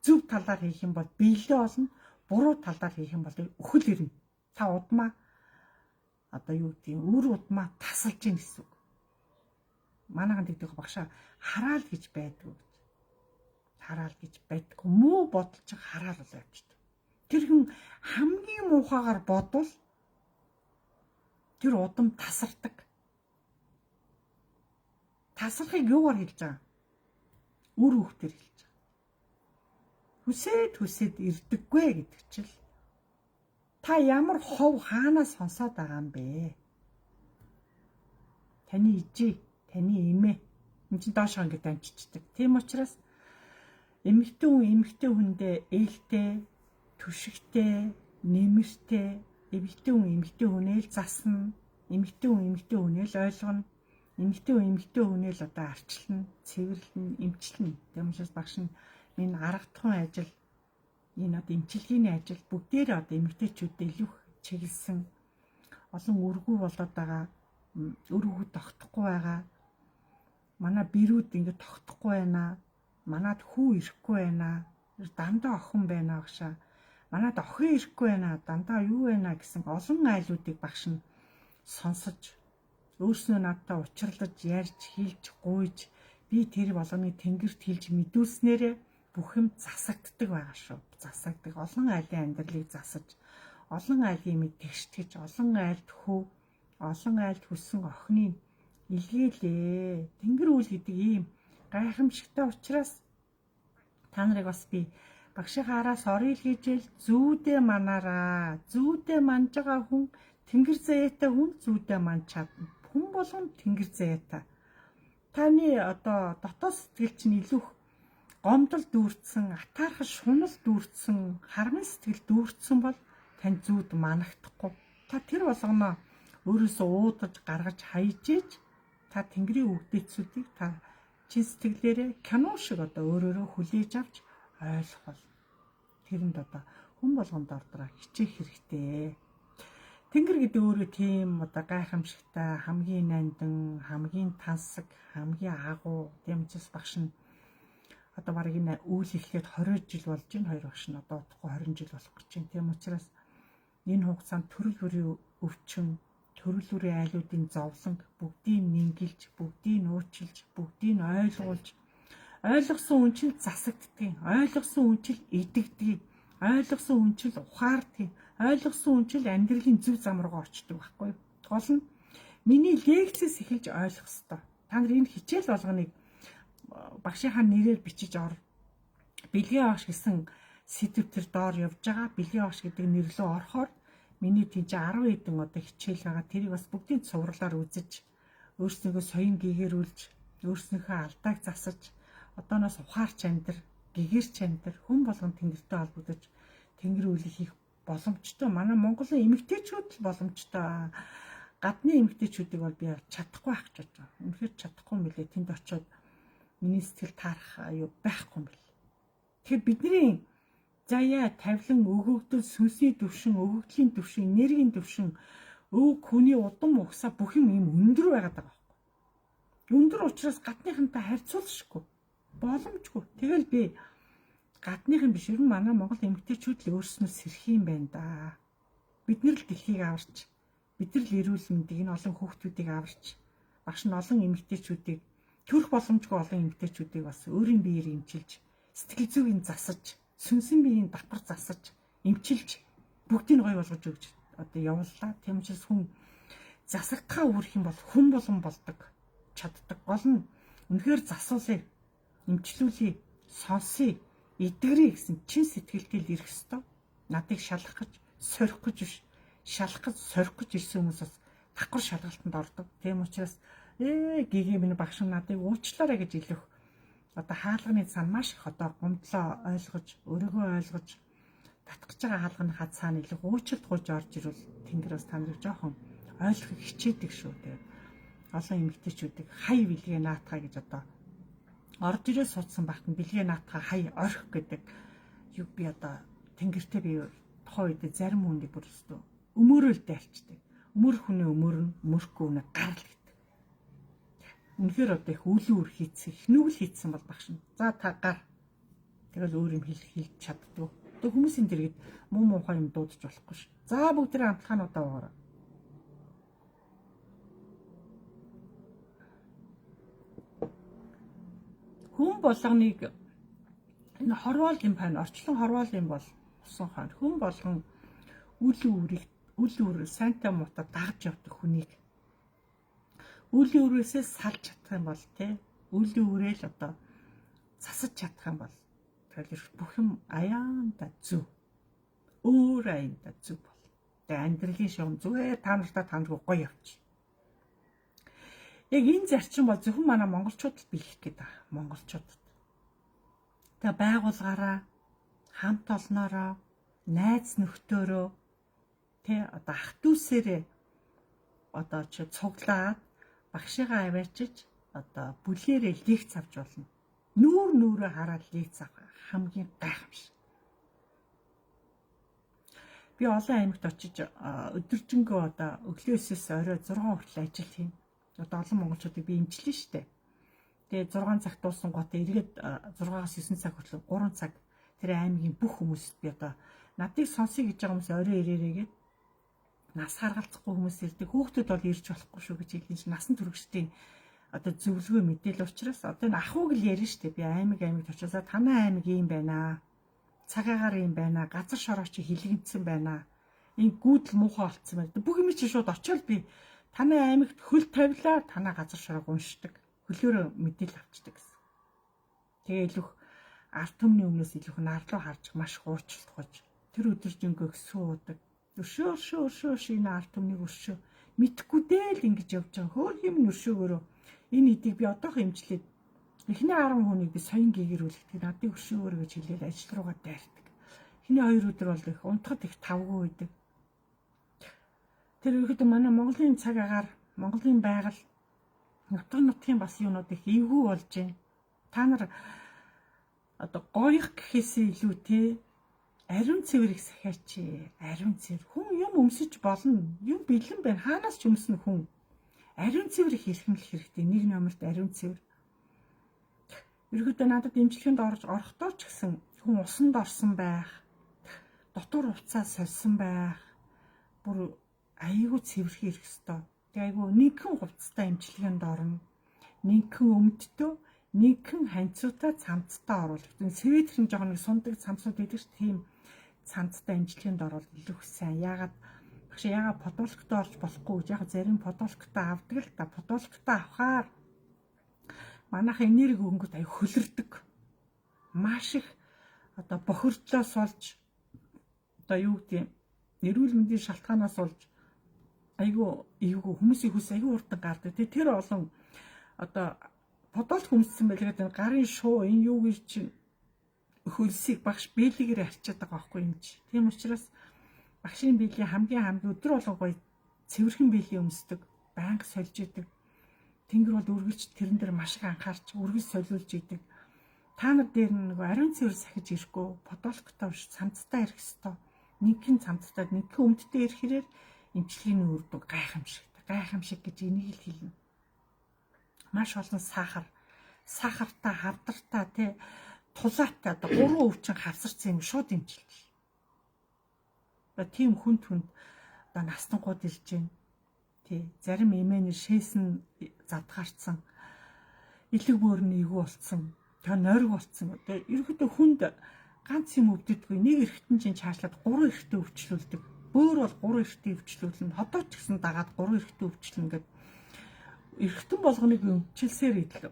Зөв талаар хийх юм бол биелээ олно, буруу талаар хийх юм бол өхөл ирнэ. Та удмаа одоо юу гэдгийг үр удмаа тасалж гин гэсэн үг. Манайхан тэгдэг багшаа хараал гэж байдгүй гэж. Хараал гэж байдгүй. Муу бодол чинь хараал болоо явчихдаг. Тэр хүн хамгийн муухайгаар бодвол тэр удам тасардаг. Тасрахыг юугаар хэлж байгаа? Үр хөвгтөр хэлж байгаа. Хүсээд хүсээд ирдэггүй гэдэг чил. Та ямар хов хаанаас сонсоод байгаа юм бэ? Таны ижи, таны эмээ энэ чинь доошоо ингэж амжичдаг. Тийм учраас эмэгтэй хүн эмэгтэй хүндээ ээлтэй, түшигтэй, нэмэртэй, эмэгтэй хүн эмэгтэй хүнээ л засна, эмэгтэй хүн эмэгтэй хүнээ л ойлгоно, эмэгтэй хүн эмэгтэй хүнээ л одоо арчилна, цэвэрлэнэ, эмчилнэ. Тийм учраас багш нь минь аргадхан ажил, энэ одоо эмчилгээний ажил бүгдээрээ одоо эмэгтэйчүүдэд илүү чиглэсэн, олон үргүү болоод байгаа, үр хөвгүүд тогтохгүй байгаа. Манай бэрүүд ингэ тогтохгүй байна. Манад хүү ирэхгүй байна. Дандаа охин байна багшаа. Манад охин ирэхгүй байна. Дандаа юу байна гэсэн олон айлуудыг багш нь сонсож, өөрснөө надтай учирлаж, ярьж, хэлж, гуйж, би тэр болгоныг тэнгэрт хэлж мэдүүлснээрээ бүх юм засагддаг байгаа шүү. Засагддаг. Олон айлын амьдралыг засаж, олон айлын мэд тэгштгэж, олон айлд хөө, олон айлд хүссэн охины Илгээлээ. Тэнгэр үйл гэдэг ийм гайхамшигтай учраас та нарыг бас би багшийнхаа араас орё л гэж л зүүдээ манаараа. Зүүдээ манж байгаа хүн тэнгэр заяатай хүн зүүдээ манж чадна. Хүн болгон тэнгэр заяатай. Таны одоо дотоод сэтгэл чинь илүү гомдол дүүрдсэн, атаархал шунал дүүрдсэн, хармын сэтгэл дүүрдсэн бол тань зүүд манахдахгүй. Та тэр болгоноо өөрөөсөө уудаж гаргаж хайж ээж та тэнгэрийн үгдээцүүдийг та чин сэтгэлээрээ кино шиг одоо өөрөөрөө хүлээж авч ойлгох бол тэрэнд одоо хүн болгонд ордроо хичээх хэрэгтэй. Тэнгэр гэдэг өөрөө тийм одоо гайхамшигтай, хамгийн нандин, хамгийн тансаг, хамгийн агуу. Тийм учраас багш нь одоо бараг энэ үйл эхлээд 20 жил болж байна. Хоёр багш нь одоо удахгүй 20 жил болох гэж байна. Тийм учраас энэ хугацаанд төрөл бүрийн өвчин, төрөл бүрийн айлуудын зовлон бүгдийг нингэлж, бүгдийг нуучилж, бүгдийг ойлгуулж, ойлгосон хүн чинь засагддгийг, ойлгосон хүн чинь идэгдгийг, ойлгосон хүн чинь ухаардгийг, ойлгосон хүн чинь амьдралын зөв зам руугаа очдог байхгүй юу? Гол нь миний лекцээс эхэлж ойлгох ёстой. Та нар энэ хичээл болгоныг багшийнхаа нэрээр бичиж ор. Бэлгийн багш гэсэн сэдв төр доор явж байгаа. Бэлгийн багш гэдэг нэр лөө орохоор миний тийч 10 хэдэн одоо хичээл байгаа. Тэрийг бас бүгдийг цувралаар үзэж, өөрснийгөө соён гэгэрүүлж, өөрснийхөө алдааг засаж, одооноос ухаарч амьдр, гэгэрч амьдр, хүн болгон тэнгэртэй холбогдож тэнгэр үлийг хийх боломжтой. Манай Монголын эмэгтэйчүүд л боломжтой. Гадны эмэгтэйчүүдийг бол би чадахгүй байх гэж бодож байгаа. Үнэхээр чадахгүй юм билээ. Тэнд очиод миний сэтгэл таарах аюу байхгүй юм бэл. Тэгэхээр бидний заяа тавилан өгөгдөл, сүнсний төвшин, өгөгдлийн төвшин, энергийн төвшин, өвөг хүний удам угсаа бүх юм ийм өндөр байгаад байгаа байхгүй. Өндөр учраас гадныхантай харьцуулшгүй. Боломжгүй. Тэгэл би гадныхан биш, ер нь манай Монгол эмэгтэйчүүд л өөрснөө сэрх юм байна да. Бид нар л дэлхийг аварч, бид нар л эрүүл мэндийг, энэ олон хүүхдүүдийг аварч, багш нь олон эмэгтэйчүүдийг, төрөх боломжгүй олон эмэгтэйчүүдийг бас өөрийн биеэр эмчилж, сэтгэл зүйн засаж, сүнсэн биеийн давхар засаж, эмчилж, бүгдийг гоё болгож өгч одоо явууллаа. Тийм учраас хүн засагдхаа үрэх юм бол хүн болгон болдог, чаддаг. Гол нь үнэхээр засуулъя, эмчлүүлье, сонсъё, эдгэрээ гэсэн чин сэтгэлтэй л ирэх ёстой. Надыг шалгах гэж, сорих гэж биш. Шалгах гэж, сорих гэж ирсэн хүмүүс бас давхар шалгалтанд ордог. Тийм учраас гэгээ минь багш надыг уучлаарай гэж хэлэх одоо хаалганы цаана маш их одоо гомдлоо ойлгож, өөрийгөө ойлгож татгаж байгаа хаалганыхаа цаана илүү уучлалт гуйж орж ирвэл тэнгэр бас та нарыг жоохон ойлгохыг хичээдэг шүү. Тэгээд олон эмэгтэйчүүдийг хай бэлгээ наатгаа гэж одоо орж ирээ суудсан багт нь бэлгээ наатгаа хай орхих гэдэг юу би одоо тэнгэртэй би тухайн үед зарим хүнийг бүр өстө өмөрөөл дайлчдаг. Өмөр хүний өмөр нь өмөрөхгүй хүний гарал гэдэг. Үнэхээр одоо их үлийн үр хийцэн, их нүгэл хийцэн бол багш нь. За та гар. Тэгэл өөр юм хэлж чаддгүй. Одоо хүмүүсийн дэргэд муу муухай юм дуудаж болохгүй ш. За бүгдээ амтлагаануудаа уугаарай. Хүн болгоныг энэ хорвоолын пан, орчлон хорвоолын бол усан хон. Хүн болгон үлийн үрийг, үлийн үр сайнтай муутай дагж явдаг хүнийг үлийн үрээсээ салж чадах юм бол те, үлийн үрээл одоо засаж чадах юм бол тэгэл бүх юм аяанда зөв. Өөр аяанда зөв бол. Тэгээ амьдралын шугам зүгээр та нартай танаргүй гоё явчих. Яг энэ зарчим бол зөвхөн манай монголчуудад биелэх гээд байгаа. Монголчуудад. Тэгээ байгуулгаараа, хамт олноороо, найз нөхдөөрөө тэ одоо ах дүүсээрээ одоо чи цуглаад багшигаа аваачиж одоо бүлээрээ лекц авч болно. Нүүр нүрээ хараад лекц авах хамгийн гайхамшиг. Би олон аймагт очиж өдөржингөө одоо өглөөсөөс орой 6 хүртэл ажил хийн. Одоо олон монголчуудыг би эмчлэн штэ. Тэгээ 6 цаг дууссан гот эргээд 6-аас 9 цаг хүртэл 3 цаг тэр аймгийн бүх хүмүүст би одоо надыг сонсъё гэж байгаа хүмүүс орой ирээрээгээд нас харгалзахгүй хүмүүс ирдэг. Хүүхдүүд бол ирж болохгүй шүү гэж хэлсэн чинь насан туршидтын одоо зөвлөгөө мэдээлэл учраас одоо энэ ахуйг л ярина штэ. Би аймаг очиосаа танай аймаг ийм байна. Цагаагаар ийм байна. Газар шороо чи хилэгдсэн байна. Энэ гүйдэл муухай болцсон байна. Бүх юм чи шууд очиод би Танай аймагт хөл тавилаа, танай газар шуурга уншдаг. Хөлөөрөө мэдээлэл авчдаг гэсэн. Тэгээ илүүх ард түмний өмнөөс илүүх нар руу харж маш хуурчлалт тэр өдөржингөө суудаг. Өршөө өршөө өршөө өршөө энэ ард түмнийг өршөө. Мэдхгүй дээ л ингэж явж байгаа. Хөөх юм өршөөгөөрөө энэ эдийг би одоохon имжлээд эхний 10 хүнийг би соён гэгэрүүлэх. Надыг өршөөгөөрэй гэж хэлээд ажил руугаа дайрдаг. Эхний 2 өдөр бол их унтахад их тавгүй байдаг. Тэр ерөөхдөө манай Монголын цаг агаар, Монголын байгаль, нутаг нутгийн бас юунууд их эвгүй болж байна. Та нар одоо гоёх гэхээсээ илүү те ариун цэврийг сахиач. Ариун цэвэр. Хүн юм өмсөж болно. Юм бэлэн байна. Хаанаас ч өмснө хүн. Ариун цэврийг хэрхэмлэх хэрэгтэй. Нэг номерт ариун цэвэр. Ерөөдөө надад имчилгээнд орж орохдоо ч гэсэн хүн усанд орсон байх, дотор хувцаа сольсон байх, бүр айгүй цэвэрхэн ирэх ёстой. Тэгээ айгүй нэгэн хувцастай имчилгээнд орно. Нэгэн өмдтөө, нэгэн ханцуутай цамцтай оруулах. Светр нь жоохон нэг сундаг цамцууд байдаг ш, тийм цамцтай имчилгээнд орвол илүү сайн. Яагаад багш яагаад подолктой орж болохгүй гэж, яг зарим подолктой авдаг л та. Подолктой авахаар манайха энерги өнгөт аяг хөлөрдөг. Маш их одоо бохирдлоос болж одоо юу гэдэг эрүүл мэндийн шалтгаанаас болж айгүй эвгүй хүмүүсийн хүс айгүй хурдан гардаг. Тэр олон одоо подолк өмссөн байлгаад энэ гарын шуу энэ юу гэж чинь хөлсийг багш бэлгээр арчаад байгаа байхгүй юм чи. Тийм учраас багшийн биелийн хамгийн хамгийн өдөр болгон гоё цэвэрхэн биелийн өмсдөг, байнга сольж идэг. Тэнгэр бол үргэлж тэрэн дээр маш их анхаарч үргэлж солиулж идэг. Та нар дээр нөгөө ариун цэвэр сахиж ирэхгүй, подолктой биш цамцтай ирэх ёстой. Нэгэн цамцтай, нэгэн өмдтэй ирэхээр эмчилгээний үр дүн гайхамшигтай. Гайхамшиг гэж энийг л хэлнэ. Маш олон сахар, сахартай, хавдартай, тэ тулаатай одоо 3 өвчин хавсарсан юм шууд эмчилж. Одоо тийм хүнд хүнд одоо настангууд ирж байна. Тий, зарим эмээнэр шээсэн задгаарцсан, элэг бөөр нь эвгүй болцсон, тэгээ нойрог болцсон. Одоо ерөнхийдөө хүнд ганц юм өвддөгүй. Нэг эргэтэн чинь чаашлаад 3 эргэтэн өвчлүүлдэг. Бөөр бол 3 эргэтэн өвчлүүлнэ. Ходоо ч гэсэн дагаад 3 эргэтэн өвчлөнө гэдэг. Эргэтэн болгоныг өмчилсээр идэл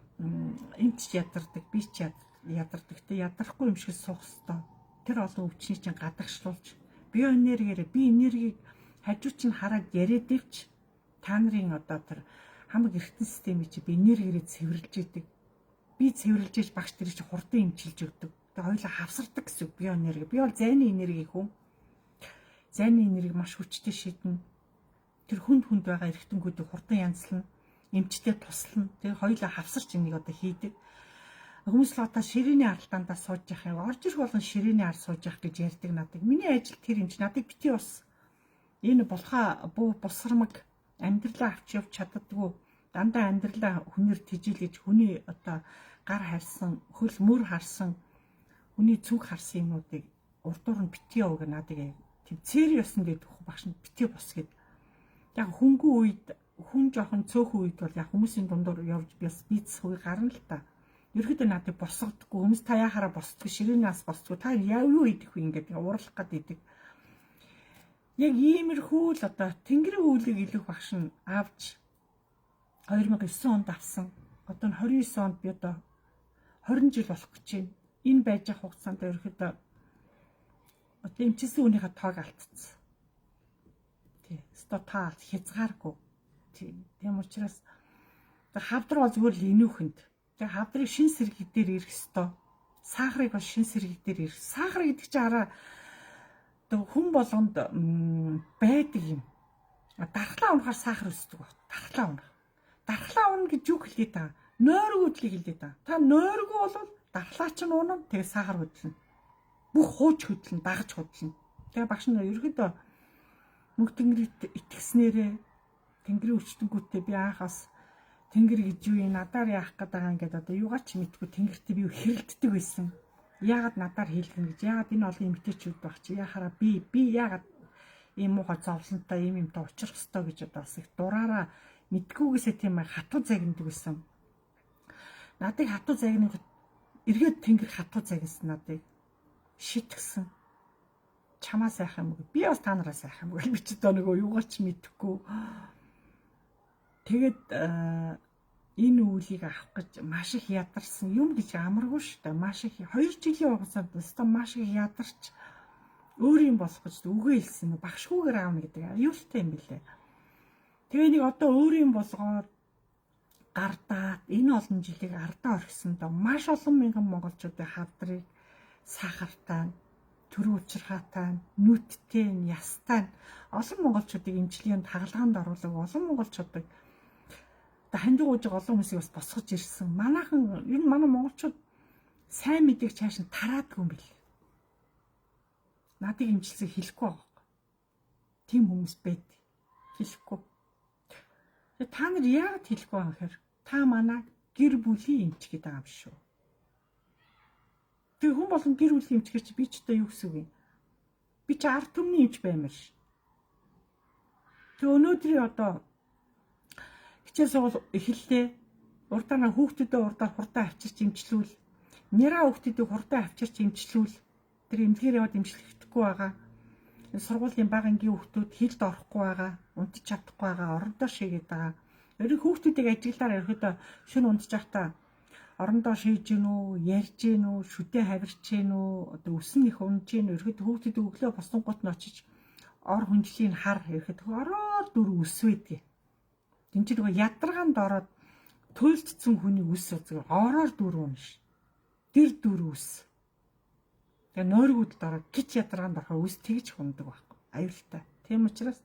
эмч ядардаг, би ч ядардаг. Тэ ядрахгүй юм шиг суух хэвээр. Тэр олон өвчнийг чинь гадагшлуулж биоэнергиэр би энергийг хажуу чинь хараад яриад ивч та нарын одоо тэр хамаг эргэтэн системийг чи би энергиэрээ цэвэрлж идэг. Би цэвэрлж иж багш тэр чи хурдан эмчилж өгдөг. Тэгээ хоёулаа хавсардаг гэсэн үг биоэнерги. Би бол зайны энерги хүн. Зайны энерги маш хүчтэй шиднэ. Тэр хүнд хүнд байгаа эргэтнгүүдийг хурдан янзлана. Эмчтэй туслана. Тэгээ хоёулаа хавсарч энийг одоо хийдэг. Хүмүүс л одоо ширээний аралдаандаа сууж явах юм. Орж ирэх болгон ширээний ар сууж явах гэж ярьдаг надад. Миний ажил тэр юм чи надыг бити ус. Энэ булхаа буу бусармаг амьдралаа авч явж чаддаггүй. Дандаа амьдралаа хүнээр тижилж хүний одоо гар харсан, хөл мөр харсан, хүний зүг харсан юмнуудыг урдуур нь бити яв гэх надыг тийм сериусэн гэдэг багш нь бити бус гэд. Яг хөнгөн үед хүн жоохон цөөхөн үед бол яг хүмүүсийн дундуур явж бас бизнес үе гарна л та. Ерөөдөө надыг босгодоггүй. Хүмүүс та яхаараа босдгүй, ширээнээс босдгүй. Та яа юу идэх вэ ингээд уурлах гад идэг. Яг иймэрхүү л одоо Тэнгэрийн үүлийг илүүх багш нь авч 2009 онд авсан. Одоо 29 онд би одоо 20 жил болох гэж байна. Энэ байж байгаа хугацаанд ерөөхдөө одоо эмчилсэн хүнийхээ тоог алдсан. Тий. Өстой таа хязгааргүй. Тий. Тийм учраас хавдар бол зүгээр л инүүхэнд. Тэгээ хавдрыг шин сэргийг дээр ирэх ёстой. Сахарыг бас шин сэргийг дээр ирэх. Сахар гэдэг чинь хараа одоо хүн болгонд байдаг юм. Дархлаа унахаар сахар өсдөг баг. Дархлаа унах. Дархлаа унах гэж юу хэлээд байгаа? Нойрог хөдлийг хэлээд байгаа. Та нойргүй бол дархлаа чинь унана, тэгээ сахар хөдлөнө. Бүх хууч хөдлөнө, дагаж хөдлөнө. Тэгээ багш нар ерөөдөө мөнх тэнгэрт итгэснээрээ тэнгэрийн өчтөнгүүтээ би анхаас тэнгэр гэж юу юм надаар яах гээд байгаа юм гэдэг одоо юугаар ч мэдгүй тэнгэртээ би хэрэлддэг байсан. Яагаад надаар хийлгэн гэж, яагаад энэ олон эмгтээчүүд баг чи яхаараа би яагаад ийм муухай зовлонтой ийм юмтай учрах ёстой гэж одоо бас их дураараа мэдгүйгээсээ тийм хатуу загнадаг байсан. Надыг хатуу загнах эргээд тэнгэр хатуу загнасан надыг шитгэсэн. Чамаа сайхан юм уу? Би бас та нараас сайхан юм уу? Би ч одоо нөгөө юугаар ч мэдэхгүй. Тэгээд энэ үүлийг авах гэж маш их ядарсан юм гэж амаргүй шүү дээ. Маш их 2 жилийн хугацаанд өстой маш их ядарч өөр юм болох гэж үгээ хэлсэн. Багшгүйгээр аавна гэдэг аюултай юм билээ. Тэгээ нэг одоо өөр юм болгоод гардаад энэ олон жилийг ардаа орхисондоо маш олон мянган монголчуудын хавдрыг сахартай, төрийн учирхаатай, нүдтэй, ястай олон монголчуудыг эмчилгээнд хагалгаанд оруулаг олон монголчуудыг одоо хандив гуйж олон хүмүүсийг бас босгож ирсэн. Манайхан ер нь манай монголчууд сайн мэдээг чааш нь тараадгүй юм бэл. Надыг эмчилсэн хэлэхгүй байгаа байхгүй. Тийм хүмүүс байд. Хэлэхгүй. Тэгээ та нар яагаад хэлэхгүй байгаа юм гэхээр та манай гэр бүлийн эмч гэдэг байгаа юм шүү. Тэгээ хүн болгон гэр бүлийн эмч гэж би ч одоо юу гэсэн үг юм? Би чи ард түмний эмч баймар ш. Тэгээ өнөөдрийн одоо хичээл сургууль эхэллээ. Урдаа хүүхдүүдээ урдаар хурдан авчирч эмчлүүл. Няраа хүүхдүүдийг хурдан авчирч эмчлүүл. Тэр эмнэлгээр яваад эмчлэхдэггүй байгаа. Энэ сургуулийн бага ангийн хүүхдүүд хилд орохгүй байгаа, унтж чадахгүй байгаа, орондоо шигээд байгаа. Ерөн хүүхдүүдийг ажиглаар ерөөдөө шөнө унтж байхдаа орондоо шийж гин үү, ярьж гин үү, шүдэ хавирч гин үү, одоо өсөн их унж гин үү, ерөөдөө хүүхдүүд өглөө босонгууд нь очиж ор хүнжлийн хар ерөөдөө ороод дүр өс байдгийг. Тин чи нөгөө ядаргаанд ороод төлөлдсөн хүний үс зүгээр ороор дүр унш. Дэр дүр үс. Тэгээ нойргуудад ороод гिच ядаргаанд орохоор үс тэгж хундаг байхгүй. Аюултай. Тийм учраас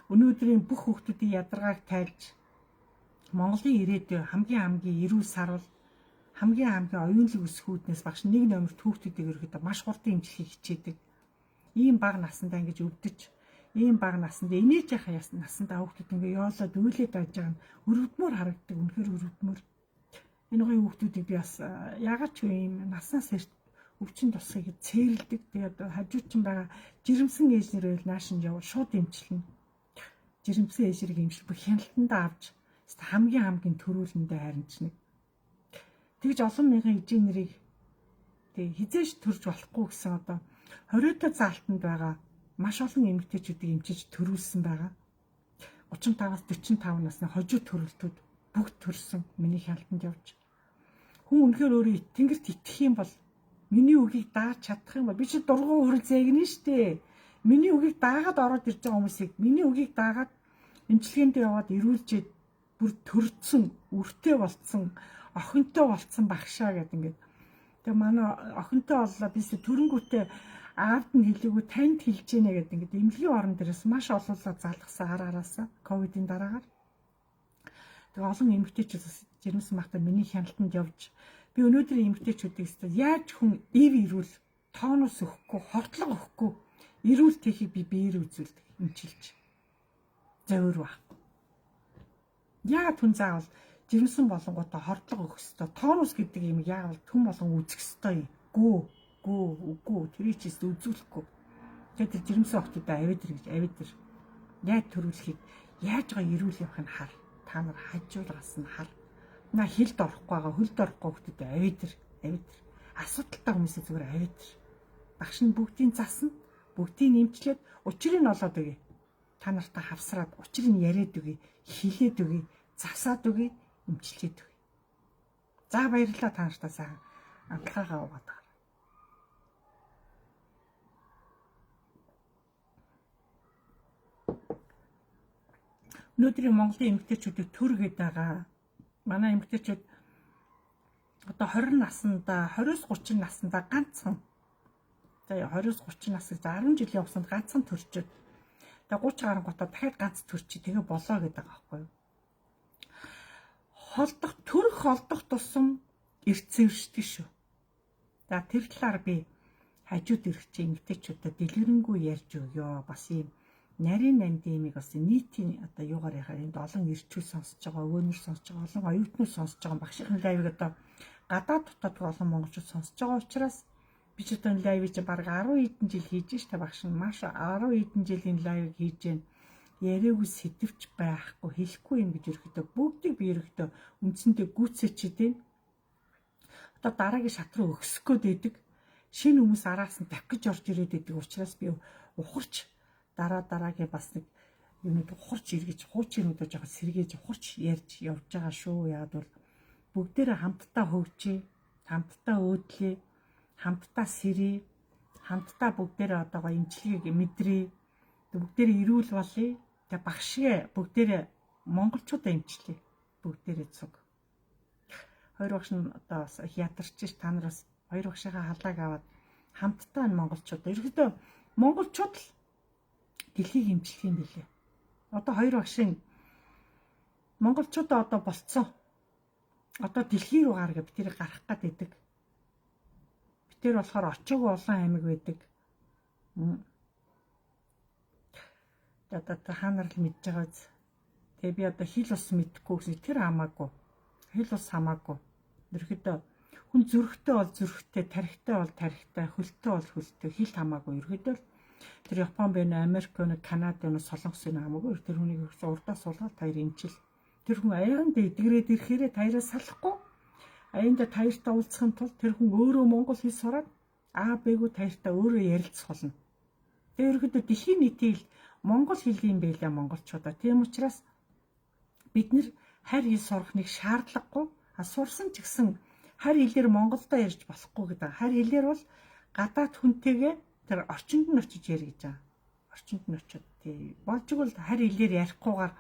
өнөөдрийн бүх хүүхдүүдийн ядаргааг тайлж Монголын ирээдүй хамгийн эрүүл сарвал хамгийн оюунлаг өсгүүднээс багш нэг номерт хүүхдүүдийг ерөөхдөө маш хурдан эмчлэхийг хичээдэг. Ийм бага насандаа ингэж өвдөж, ийм бага насандаа инээж яхаа насандаа хүүхдүүд ингээ ёолоод уйлээд байж байгаа нь өрөвдмөр харагддаг. Үнэхээр өрөвдмөр. Энэ гоё хүүхдүүдийг би бас яагаад ч юм наснаас эрт өвчин тусахыг цээрэлдэг. Тэгээд хажуучин байгаа жирэмсэн ээж нэр байл нааш нь явал шууд эмчилнэ. Жирэмсэн ээж нарыг эмчил бүх хяналтандаа авч хамгийн төрүүлэндээ харин ч нэг. Тэгж олон мянган ээжийн нарыг тэг хизээш төрж болохгүй гэсэн одоо 20-т заалтанд байгаа маш олон эмэгтэйчүүдийг эмчиж төрүүлсэн байгаа. 35-аас 45 насны хожуу төрөлтүүд бүгд төрсөн миний хяналтанд явж. Хүн үнэхээр өөрөө тэнгэрт итгэх юм бол миний үгийг дааж чадах юм бол би чи дургуун хүрэл зээгнэ штэ. Миний үгийг даагаад ороод ирж байгаа хүмүүсийг миний үгийг даагаад эмчилгээндээ яваад ирүүлжээд бүр төрцөн, үртэй болцсон, охинтой болцсон багшаа гэдэг ингээд. Тэгээ манай охинтой боллоо би төрөнгүүтээ аавд нь хэлээгүй танд хэлж гинэ гэдэг ингээд эмнэлгийн орон дээрээс маш олоолаа залгасан ар араасаа ковидын дараагаар. Тэгээ олон эмэгтэйчүүд жирэмсэн байхдаа миний хяналтанд явж би өнөөдөр эмэгтэйчүүдийг өстө яаж хүн ив ирүүл тоонус өгөхгүй, хортлого өгөхгүй эрүүл тэхийг би биеэр үзүүлдэг эмчилж. Зөөр байхгүй. Яагаад хүн заавал жирэмсэн болонгуудаа хордлого өгөх ёстой? Тоонус гэдэг юм яагаад хүн болгон үзэх ёстой юм? Гүү, гүү, үгүй тэрийг ч үзүүлэхгүй. Тэгээд тэр жирэмсэн охтуудаа авид ир гэж авид ир. Яаж төрүүлэхийг яаж байгаа эрүүл явах нь хар. Та нар хажуулгаас нь хар. На хилд орохгүй байгаа, хөлд орохгүй хүмүүсээ авид ир, авид ир. Асуудалтай хүмүүсээ зүгээр авид ир. Багш нь бүгдийн засна, бүгдийг эмчлээд учрыг нь олоод өгье. Та нартай хавсраад учрыг нь яриад өгье, хилээд өгье, засаад өгье, эмчилээд өгье. За баярлалаа та нартай сайхан амтлагаагаа угаад байгаа. Өнөөдрийн Монголын эмэгтэйчүүдийг төр гээд байгаа. Манай эмэгтэйчүүд одоо 20 наснда, 20-30 наснда ганцхан. За 20-30 нас гэж 10 жилийн хугацаанд ганцхан төрчөөд. Тэгээ 30 гарангуудаа дахиад ганц төрчий тэгээ болоо гэдэг байгаа байхгүй юу? Холдох, төрөх холдох тусам эрт цэвэршдэг шүү. За тэр талаар би хажууд ирэх чи эмэгтэйчүүдэд дэлгэрэнгүй ярьж өгөө. Бас ийм нарийн нандин имийг бас нийтийн одоо юугаар яхаар энд олон ирчүүд сонсож байгаа, өвөөнөр сонсож байгаа, олон оюутнууд сонсож байгаа багшийн live ыг одоо гадаад дотоод олон монголчууд сонсож байгаа учраас би ч одоо энэ live ыг чи бараг 10 хэдэн жил хийж штэ багш нь маш 10 хэдэн жилийн live ыг хийж гэн яриаггүй сэтвч байхгүй хэлэхгүй юм гэж ерөөхдөө бүгдийг би ерөөхдөө үндсэндээ гүйцээчихэд одоо дараагийн шат руу өксөх гээд байдаг. Шинэ хүмүүс араас нь давхиж орж ирээд байдаг учраас би ухарч дараа дараагийн бас нэг Юмнууд ухарч эргэж хуучинуудаа жоохон сэргээж ухарч ярьж явж байгаа шүү. Яг бол бүгдээрээ хамтдаа хөгжье, хамтдаа өөдлөө, хамтдаа сэрье, хамтдаа бүгдээрээ одоо гоё эмчилгээг мэдрээ, бүгдээрээ эрүүл болъё. Тэгээ багшгээ бүгдээрээ монголчуудаа эмчлэе. Бүгдээрээ цуг. Хоёр багш нь одоо бас их ядарч ш, та нар бас хоёр багшийнхаа халааг аваад хамтдаа энэ монголчууд ерөөдөө монголчууд л дэлхийг эмчлэх юм билээ. Одоо хоёр багшийн монголчуудаа одоо болцсон. Одоо дэлхий рүү гар гэ бид тэрийг гарах гад идэг. Бид тэр болохоор очоогүй олон аймаг байдаг. Одоо та нар л мэдж байгаа биз. Тэгээ би одоо хил ус мэдэхгүй гэсэн тэр хамаагүй. Хил ус хамаагүй. Ерөөхдөө хүн зүрхтэй бол зүрхтэй, тархитай бол тархитай, хөлтэй бол хөлтэй, хил хамаагүй. Ерөөхдөө тэр Япон байна, Америк байна, Канада байна, Солонгос байна хамаагүй. Тэр хүнийг ерөөсөө урдаа суулгаад таяр эмчил. Тэр хүн аяанда эдгэрээд ирэхээрээ таяраас салахгүй. Аяанда таяртай уулзахын тулд тэр хүн өөрөө монгол хэл сураад А Б-гүү таяртай өөрөө ярилцах болно. Тэгээ ерөөхдөө дэлхийн нийтийн хэл монгол хэл юм байлаа монголчуудаа. Тийм учраас бид нэр харь хэл сурах нэг шаардлагагүй. А сурсан ч гэсэн харь хэлээр монголдоо ярьж болохгүй гэдэг. Харь хэлээр бол гадаад хүнтэйгээ тэр орчинд нь очиж яри гэж байгаа. Орчинд нь очиод тий. Болж игэл харь хэлээр ярихгүйгээр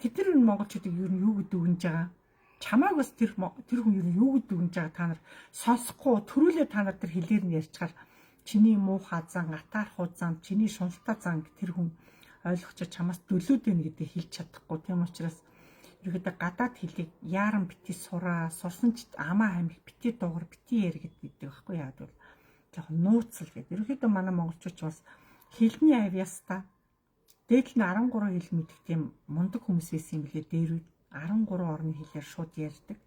тэд нар энэ монголчуудыг юу юу гэдэг үгэнж байгаа. Чамааг бас тэр хүн юу юу гэдэг үгэнж байгаа та нар сонсохгүй төрүүлээ та нар тэр хэлээр нь ярьчаар чиний муухай зан, атаархуу зан, чиний шуналтай зан тэр хүн ойлгочоо чамаас дөлөөд байна гэдгийг хэлж чадахгүй. Тийм учраас ерөөдөө гадаад хэлийг яаран бити сураа, сурсан ч амаа хамих бити дуугар бити яар гэдэг байхгүй яагаад бол жоохон нууцл гэдэг. Ерөөдөө манай монголчууд бас хэлний авьяастай дээдл нь 13 хэл мэдэх тийм мундаг хүмүүс байсан юм билээ. Дээр үед 13 орны хэлээр шууд ярьдаг.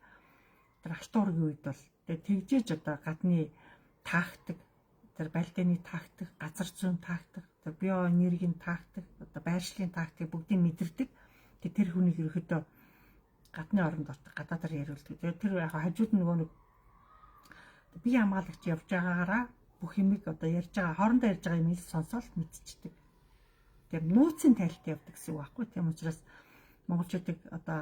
Тэр алтан ургийн үед бол тэгээ тэгжээж одоо гадны тактик, тэр балданы тактик, газар зүйн тактик, тэр биоэнергийн тактик, одоо байршлын тактик бүгдийг мэдэрдэг. Тэгээ тэр хүнийг ерөөхдөө гадны оронд гадаадаар яриулдаг. Тэгээ тэр яг хажууд нь нөгөө нэг бие хамгаалагч явж байгаагаараа бүх юмыг одоо ярьж байгаа, хоорондоо ярьж байгаа юмыг сонсоод мэдчихдэг. Тэгээ нууцын тайлт явдаг гэсэн үг байхгүй. Тийм учраас монголчуудыг одоо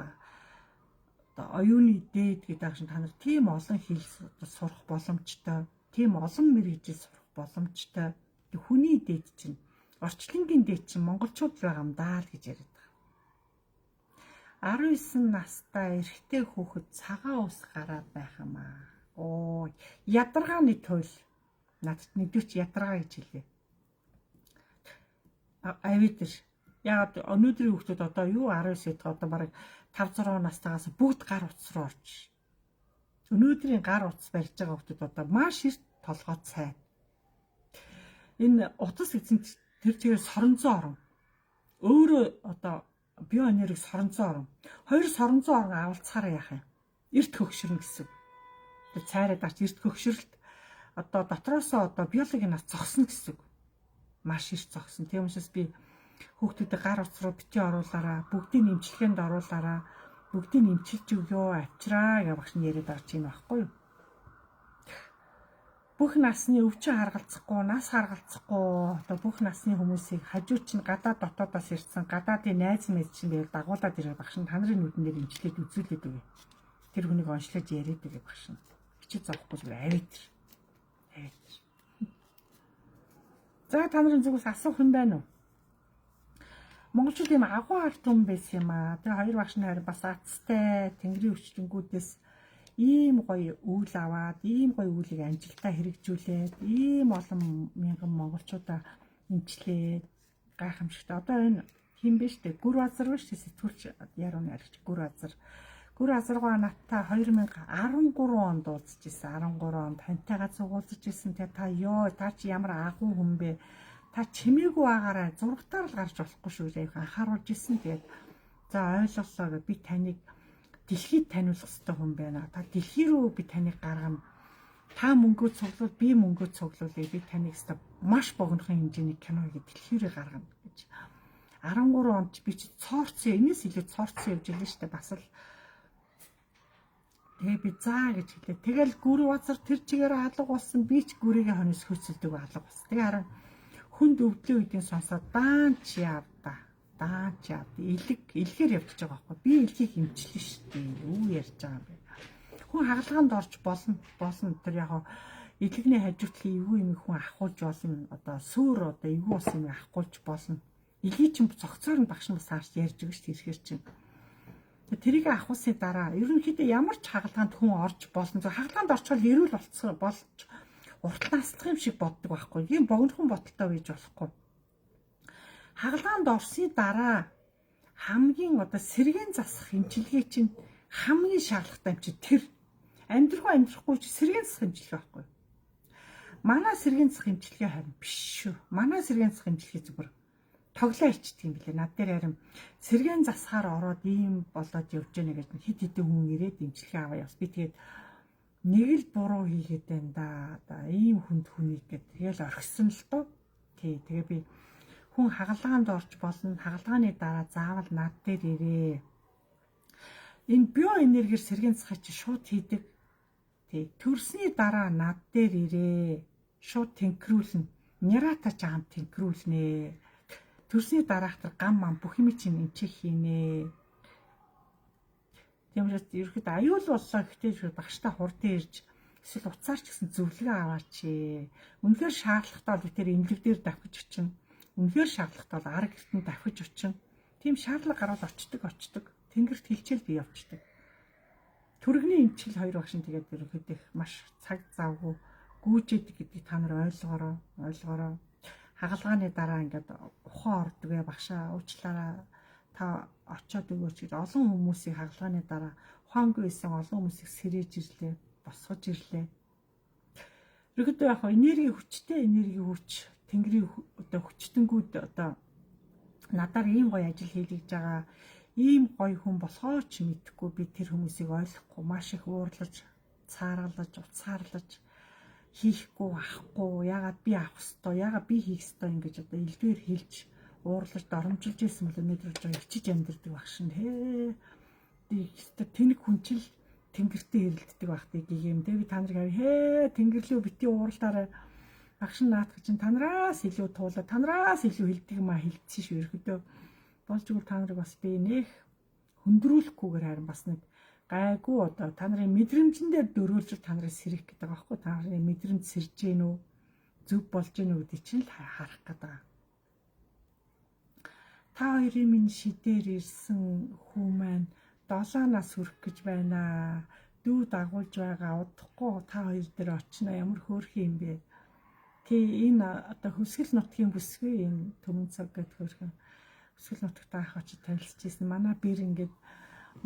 оюуны дээд гэдэг ааш та нар тийм олон хэл сурах боломжтой, тийм олон мэргэжил сурах боломжтой. Тэг хүний дээд чинь, орчлонгийн дээд чинь монголчууд л байгаа юм даа л гэж яриад байгаа. 19 настай эрэгтэй хүүхэд цагаан ус гараад байх юм аа. Оо, ядаргааны туйл. Надад нэгдүгч ядаргаа гэж хэлээ. Авидэр. Яагаад өнөөдрийн хүүхдүүд одоо юу 19 гэдэг одоо бараг 5 6 настайгаас бүгд гар утас руу орж. Өнөөдрийн гар утас барьж байгаа хүүхдүүд одоо маш эрт толгой цай. Энэ утас гэсэн тэр чигээр соронзон орон. Өөрөө одоо биоэнерги соронзон орон. Хоёр соронзон орон авалцахаараа яах юм? Эрт хөгшөрнө гэсэн. Тэр цайраад ач эрт хөгшөрөлт одоо дотроосоо одоо биологийн нас зогсно гэсэн. Маш эрт зогсно. Тийм учраас би хүүхдүүдэд гар утас руу бити оруулаараа, бүгдийг эмчилгээнд оруулаараа, бүгдийг эмчилж өгөө, авчраа гэж багш нь яриад байгаа чинь байхгүй юу? Бүх насны өвчин харгалзахгүй, нас харгалзахгүй одоо бүх насны хүмүүсийг хажуу чинь гадаад дотоодоос ирсэн гадаадын найз мэд чинь байвал дагуулад ирээ багш нь та нарын нүдэн дээр эмчлээд үзүүлээд өгье. Тэр хүнийг онцлож яриад өгье багш нь. Хичээ зовхгүй зүгээр авид. Авид. За та нарын зүгээс асуух юм байна уу? Монголчууд ийм агуу арт хүн байсан юм аа. Тэгээ хоёр багш нь харин бас атстай тэнгэрийн өвчлөнгүүдээс ийм гоё үйл аваад, ийм гоё үйлийг амжилтаа хэрэгжүүлээд, ийм олон мянган монголчуудаа эмчлээд гайхамшигтай. Одоо энэ хин бэ штэ? Гүр базар ба штэ сэтгүүлч яруу найрагч Гүр базар. Гүр базаргаа надтай 2013 онд уулзж исэн. 13 онд хантайгаа цугуулж исэн. Тэгээ та ёо та чи ямар агуу хүн бэ? Та чимээгүй агаараа зургатаар л гарч болохгүй шүү гэж анхааруулж исэн. Тэгээд за ойлголоо гэ би таныг дэлхийд таниулах хэрэгтэй хүн байна. Та дэлхий рүү би таныг гаргана. Та мөнгөө цуглуул, би мөнгөө цуглуулъя. Би таныг өстой маш богинохон хэмжээний кино хийгээд дэлхий рүү гаргана гэж. 13 онд би чи цоорцсон, энэс илүү цоорцсон явж илээ штэ бас л. Тэгээ би заа гэж хэлээ. Тэгэл гүр базар тэр чигээр алга болсон. Би ч гүрийгээ хонос хөөцөлдөг алга болсон. Тэгээ харин хүнд өвдлөө үеийн сонсоод даан чи явда. Даанч яа. Илэг илгээр явчихж байгаа байхгүй. Би илгийг эмчлэн шүү дээ. Юу ярьж байгаа юм бэ? Хүн хагалгаанд орж болно. Болно. Тэр яг илэгний хажуутлын эвгүй юм хүн авахулж болно. Одоо сүр одоо эвгүй ус юм авахулж болно. Илгийг чинь цогцоор нь багш нь бас харж ярьж өгнө шүү дээ. Ирэхээр чинь. Тэрийг авахсны дараа ерөнхийдөө ямар ч хагалгаанд хүн орж болно. Зөв хагалгаанд орчвол эрүүл болцсон болж уртл наслах юм шиг боддог байхгүй. Ийм богинохон бодолтой байж болохгүй. Хагалгаанд орсны дараа хамгийн одоо сэргээн засах эмчилгээ чинь хамгийн шаардлагатай юм чинь тэр. Амьдрах уу амьдрахгүй чи сэргээн засах эмчилгээ байхгүй. Манай сэргээн засах эмчилгээ харин биш шүү. Манай сэргээн засах эмчилгээ зүгээр тоглоо ичдэг юм билээ. Над дээр харин сэргээн засахаар ороод ийм болоод явж гэнэ гэж хэд хэдэн хүн ирээд эмчилгээ аваа явс. Би тэгээд нэг л буруу хийгээд байна да. Одоо ийм хүнд хүнийг гэд тэгэл орхисон л доо. Тий, тэгээ би хүн хагалгаанд орж болно. Хагалгааны дараа заавал над дээр ирээ. Энэ биоэнергиэр сэргээн засахыг чи шууд хийдэг. Тий, төрсний дараа над дээр ирээ. Шууд тэнхрүүлнэ. Нярата ч ам тэнхрүүлнэ. Төрсний дараах тэр гам мам бүх юм чинь эмчих хийнэ. Тийм учраас ерөөхдөө аюул боллоо гэхдээ багштай хурдан ирж эсвэл уцаар ч гэсэн зөвлөгөө аваач. Үнэхээр шаардлагатай бол би тэр эмнэлэг дээр давхиж очино. Үнэхээр шаардлагатай бол арга гэртэн давхиж очино. Тийм шаардлага гарвал очдог. Тэнгэрт хилчээл би явчихдаг. Түргэний эмчил хоёр багш нь тэгээд ерөнхийдөө маш цаг завгүй гүйжэдэг гэдгийг та нар ойлгоорой. Хагалгааны дараа ингээд ухаан ордог ээ багшаа уучлаарай та очиод өгөөч гэж олон хүмүүсийг хагалгааны дараа ухаангүй байсан олон хүмүүсийг сэрээж ирлээ, босгож ирлээ. Ерөнхийдөө яг энерги хүчтэй, энерги хүч, тэнгэрийн одоо хүчтэнгүүд одоо надаар ийм гоё ажил хийлгэж байгаа, ийм гоё хүн болохоо ч мэдэхгүй би тэр хүмүүсийг ойлгохгүй маш их уурлаж, цааргалаж, уцаарлаж хийхгүй, авахгүй, яагаад би авах ёстой, яагаад би хийх ёстой ингэж одоо илдвэр хэлж уурлаж доромжилж ирсэн бол өнөөдөр жоо ичиж амьдэрдэг багш нь хээ. Тэнэг хүн чил тэнгэртэй хэрэлддэг байх тийг юм те би та нарыг хээ тэнгэрлүү бити уурлаарай. Багш нь наадах чинь танараас илүү туулаа, танараас илүү хилдэг маа хилдсэн шүү ерөөдөө. Болж игэл та нарыг бас би нэх хөндрүүлэхгүйгээр харин бас нэг гайгүй одоо та нарын мэдрэмжэн дээр дөрөөлж та нарыг сэрэх гэдэг байгаа байхгүй. Та нарын мэдрэмж сэрж гин үү, зөв болж гин үү гэдэг чинь л харах гэдэг. Та хоёрын минь шидээр ирсэн хүү маань долоонаас хүрэх гэж байна. Дүү дагуулж байгаа удахгүй та хоёр дээр очино. Ямар хөөрхөн юм бэ? Тий, энэ одоо хөвсгөл нутгийн бүсгүй энэ Төмөн цаг гэдэг хөөрхөн хөвсгөл нутагт анх очиж танилцж ирсэн. Манай бэр ингээд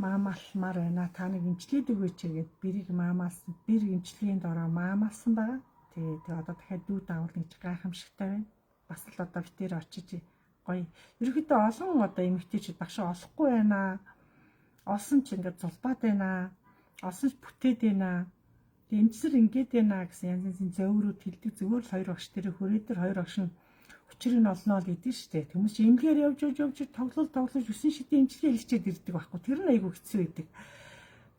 маамалмаар байна. Та нэг эмчлээд өгөөч гэгээд бэрийг маамаалсан. Бэр эмчилгээнд ороо маамаалсан байгаа. Тий, тэгээ одоо дахиад дүү дагуулна гэж гайхамшигтай байна. Бас л одоо битээр очиж гоё. Ерөнхийдөө олон одоо эмэгтэйчүүд багшаа олохгүй байна. Олсон ч ингээд зулбаад байна. Олсон ч бүтээд байна. Тэгээ эмчсэр ингээд байна гэсэн янз янзын зөөврүүд хэлдэг. Зүгээр л хоёр багш дээр хөрөө дээр хоёр багш нь учрыг нь олноо л гэдэг шүү дээ. Хүмүүс чи эмнэлгээр явж явж явж тоглол 9 шидийн эмчилгээ хэлчихэд ирдэг байхгүй. Тэр нь айгүй хэцүү байдаг.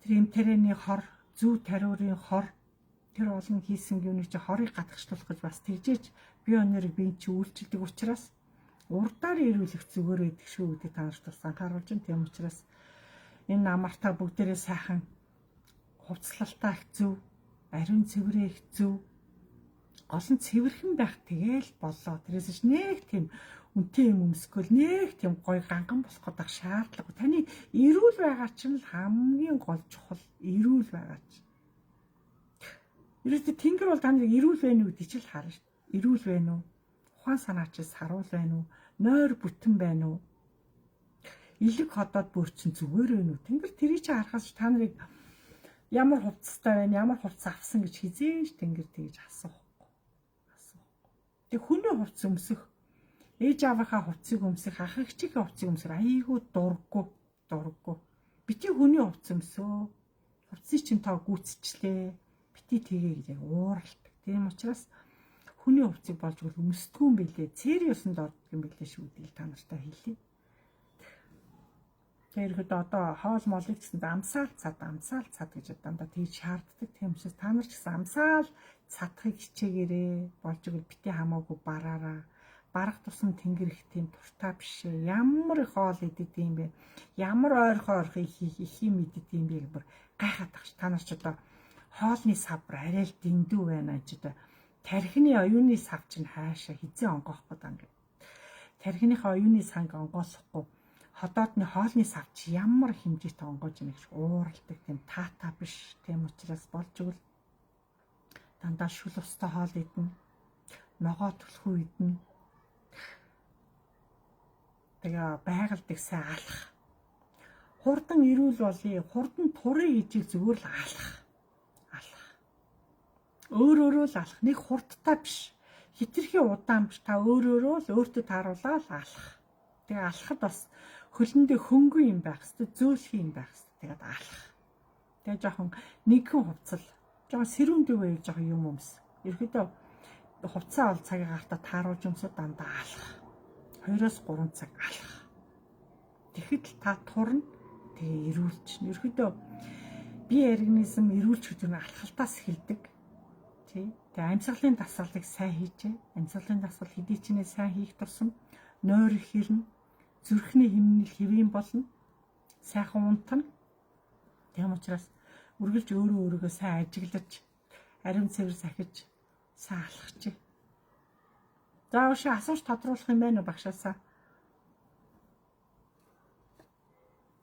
Тэр эм тарианы хор, зүү тариурын хор тэр олон хийсэн юуны чи хорыг гадагшлуулах гэж бас тэгжээж бионерыг би чи үйлчилдэг учраас урдаар ирүүлэх зүгээр байдаг шүү гэдэг та нарт бас анхааруулж байна. Тийм учраас энэ амартаа бүгдээрээ сайхан хувцлалтаа их зөв, ариун цэврээ их зөв, гол нь цэвэрхэн байх тэгэл боллоо. Тэрээс ч нэг тийм үнэтэй юм өмсгөл, нэг тийм гоё ганган болох гэдэг шаардлага. Таны эрүүл байгаа чинь л хамгийн гол чухал эрүүл байгаа чинь. Ерөөсөө тэнгэр бол та нарыг эрүүл байна уу гэдэг чинь л харна шүү. Эрүүл байна уу? Ухаан санаа чи саруул байна уу? Нойр бүтэн байна уу? Илэг ходоод бөөрчин зүгээр байна уу? Тэнгэр тэрийг чи харахаас та нарыг ямар хувцастай байна, ямар хувцас авсан гэж хизээж тэнгэр тэгж асуухгүй. Тэг хүний хувцас өмсөх, ээж аавынхаа хувцсыг өмсөх, ах эгчийнхээ хувцсыг өмсөх айгүй дурггүй. Бити хүний хувцас өмсөө. Хувцсыг чинь тоо гүйцэтчлээ. Бити тэгээ гэж яг ууралдаг. Тийм учраас хүний хувцсыг болж өгөл өмсдгүү юм билээ. Цэрийн ёсонд ордог юм билээ шүү гэдгийг та нартай хэлье. Тэгэхээр ихэд одоо хоол молыг гэсэн амсаал цад гэж дандаа тэгж шаарддаг. Тийм учраас та нар ч гэсэн амсаал цадахыг хичээгээрээ болж игэл бити хамаагүй бараараа. Барах тусам тэнгэр их тийм туртай биш ээ. Ямар их хоол идэд юм бэ? Ямар ойрхон ойрхон их юм идэд юм бэ гэх бүр гайхаад тагч. Та нар ч одоо хоолны савбар арай л дэндүү байна ч одоо тархины оюуны сав чинь хаашаа хизээ онгоохгүй даа ингээд. Тархиныхаа оюуны санг онгойлохгүй ходоодны хоолны сав чи ямар хэмжээтэй онгоож ийнэ гэж ууралдаг тийм таата биш. Тийм учраас болж игэл дандаа шүл устай хоол идэнэ. Ногоо түлхүү идэнэ. Тэгээ байгальдаг сайн алах. Хурдан эрүүл болъё, хурдан турыг ижиг зүгээр л алах. Алах. Өөр өөрөө л алах. Нэг хурдтай биш. Хитрхи удаан биш. Та өөр өөрөө л өөртөө тааруулаад алах. Тэгээ алхахад бас хөлөндөө хөнгөн юм байх хэвээр, зөөлхөн юм байх хэвээр. Тэгээд алах. Тэгээ жоохон нэгхэн хувцал. Жоохон сэрүүн дэв байвал жоохон юм өмс. Ерөөдөө хувцаа ол цагийн гартаа тааруулж өмсөд дандаа алах. 2-3 цаг алах. Тэгэхэд л та турна. Тэгээ эрүүлж. Ерөөдөө бие организм эрүүлж гэдэг нь алхалтаас эхэлдэг. Тий. Тэгээ амьсгалын дасгалыг сайн хийжээ. Амьсгалын дасгал хэдий ч нэ сайн хийх тусам нойр хэрнэ. Зүрхний хэмнэл хэвийн болно. Сайхан унтана. Тийм учраас үргэлж өөрөө өөрийгөө сайн ажиглаж, ариун цэвэр сахиж, сайн алхаж. За уушаа асууж тодруулах юм байна уу багшаасаа?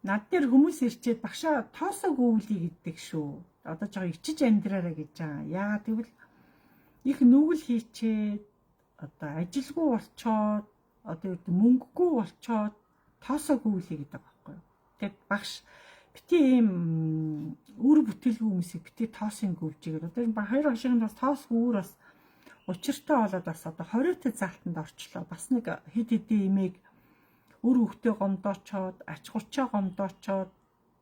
Над дээр хүмүүс ирчээд багшаа тоосоо гүйлээ гэдэг шүү. Одоо жоо ичиж амьдраарай гэж байгаа. Яагаад гэвэл их нүгэл хийчээд одоо ажилгүй болчоод одоо юу мөнгөгүй болчоод тоосоо гүйлээ гэдэг байхгүй юу. Тэгээд багш бити ийм үр бүтээлгүй хүмүүсийг бити тоосын гүвжигээд одоо хоёр хашигын бас тоос гүүр бас учиртай болоод бас одоо 20-т заалтанд орчлоо. Бас нэг хэд хэдэн имийг үр хөвгтөө гомдоочоод, ач гучаа гомдоочоод,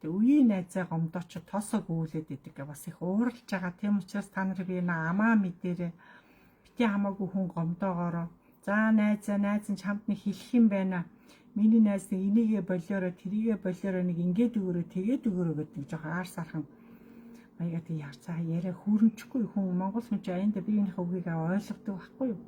тэг үеийн найзаа гомдоочоод тоосоо гүйлээд идэг бас их ууралж байгаа. Тийм учраас та нар би энэ амаа мэдэрээ бити хамаагүй хүн гомдоогоороо. За найзаа найз нь чамд нэг хэлэх юм байна. Миний найз нэг энийгээ болиороо тэрийгээ болиороо нэг ингээд өгөөрөө тэгээд өгөөрөө гэдэг жоохон аар сархан маяга тэг ярцаа яриа хүүрэмчихгүй хүн Монгол хүн чи аяндаа биеийнхээ үгийг ойлгодог байхгүй юу?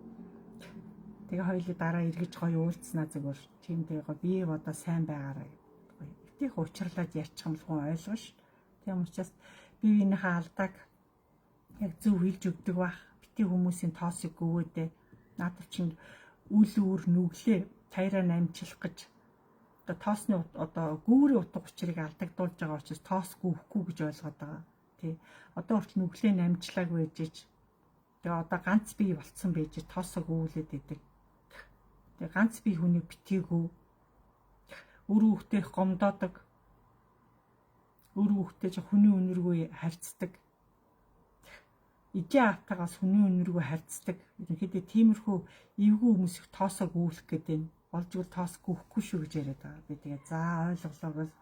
Тэгээ хоёулаа дараа эргэж гоё уулзсанаа зүгээр тийм тэгээ гоё бие бодоо сайн байгаарай гоё. Битгий уучлаад ярьчих юм л хүн ойлгоно ш. Тийм учраас бие биенийхээ алдааг яг зөв хэлж өгдөг бах. Битгий хүмүүсийн тоосыг гүвөөдэй. Наадах чинь үл үр нүглээ цаяараа намжилах гэж одоо тоосны одоо гүүрийн утга учирыг алдагдуулж байгаа учраас тоос гүвэхгүй гэж ойлгоод байгаа. Тий. Одоо хүртэл нүглээ намжлааг байж ич. Тэгээ одоо ганц бие болцсон байж тоосоо гүвлээд идэг. Тэгээ ганц бие хүний битгийгүү. Үр хүүхдээ их гомдоодог. Үр хүүхдээ ч хүний үнэргүй харьцдаг. Ижээ аавтайгаас хүний үнэргүй харьцдаг. Ерөнхийдөө тиймэрхүү эвгүй хүмүүс их тоосоо гүйлэх гэдэг юм. Болж игэл тоос гүхгүй шүү гэж яриад байгаа. Би тэгээ за ойлголоо гэл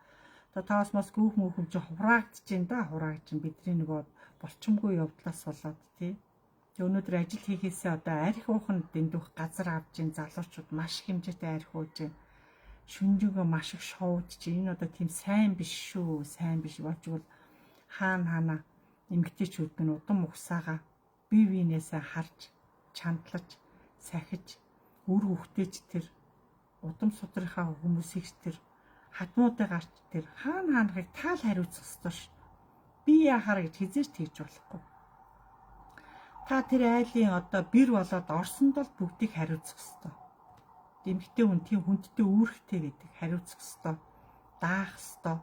одоо тоос мос гүүх мүүх юм чи хураагдчихээн да хураагдчихээн бидний нөгөө болчмгүй явдлаас болоод тий. Тэг өнөөдөр ажил хийхээсээ одоо арх уух нь дэндүүх газар авч ин залуучууд маш хэмжээтэй арх ууж ин шүнжэнгөө маш их шоуд чи энэ одоо тийм сайн биш шүү сайн биш болж игэл хаана хаана эмгтээчүүд нь удам угсаага бие биенээсээ харж чандлаж сахиж үр хөвгтөөч тэр удам судрынхаа хүмүүсийг тэр хадмуудыг гарч тэр хаана хаанахыг таал хариуцах ёстой ш. Би яхаар гэж хизээж тэгж болохгүй. Та тэр айлын одоо бэр болоод орсонд бол бүгдийг хариуцах ёстой. Эмэгтэй хүн тийм хүндтэй үүрэгтэй байдаг хариуцах ёстой. Даах ёстой.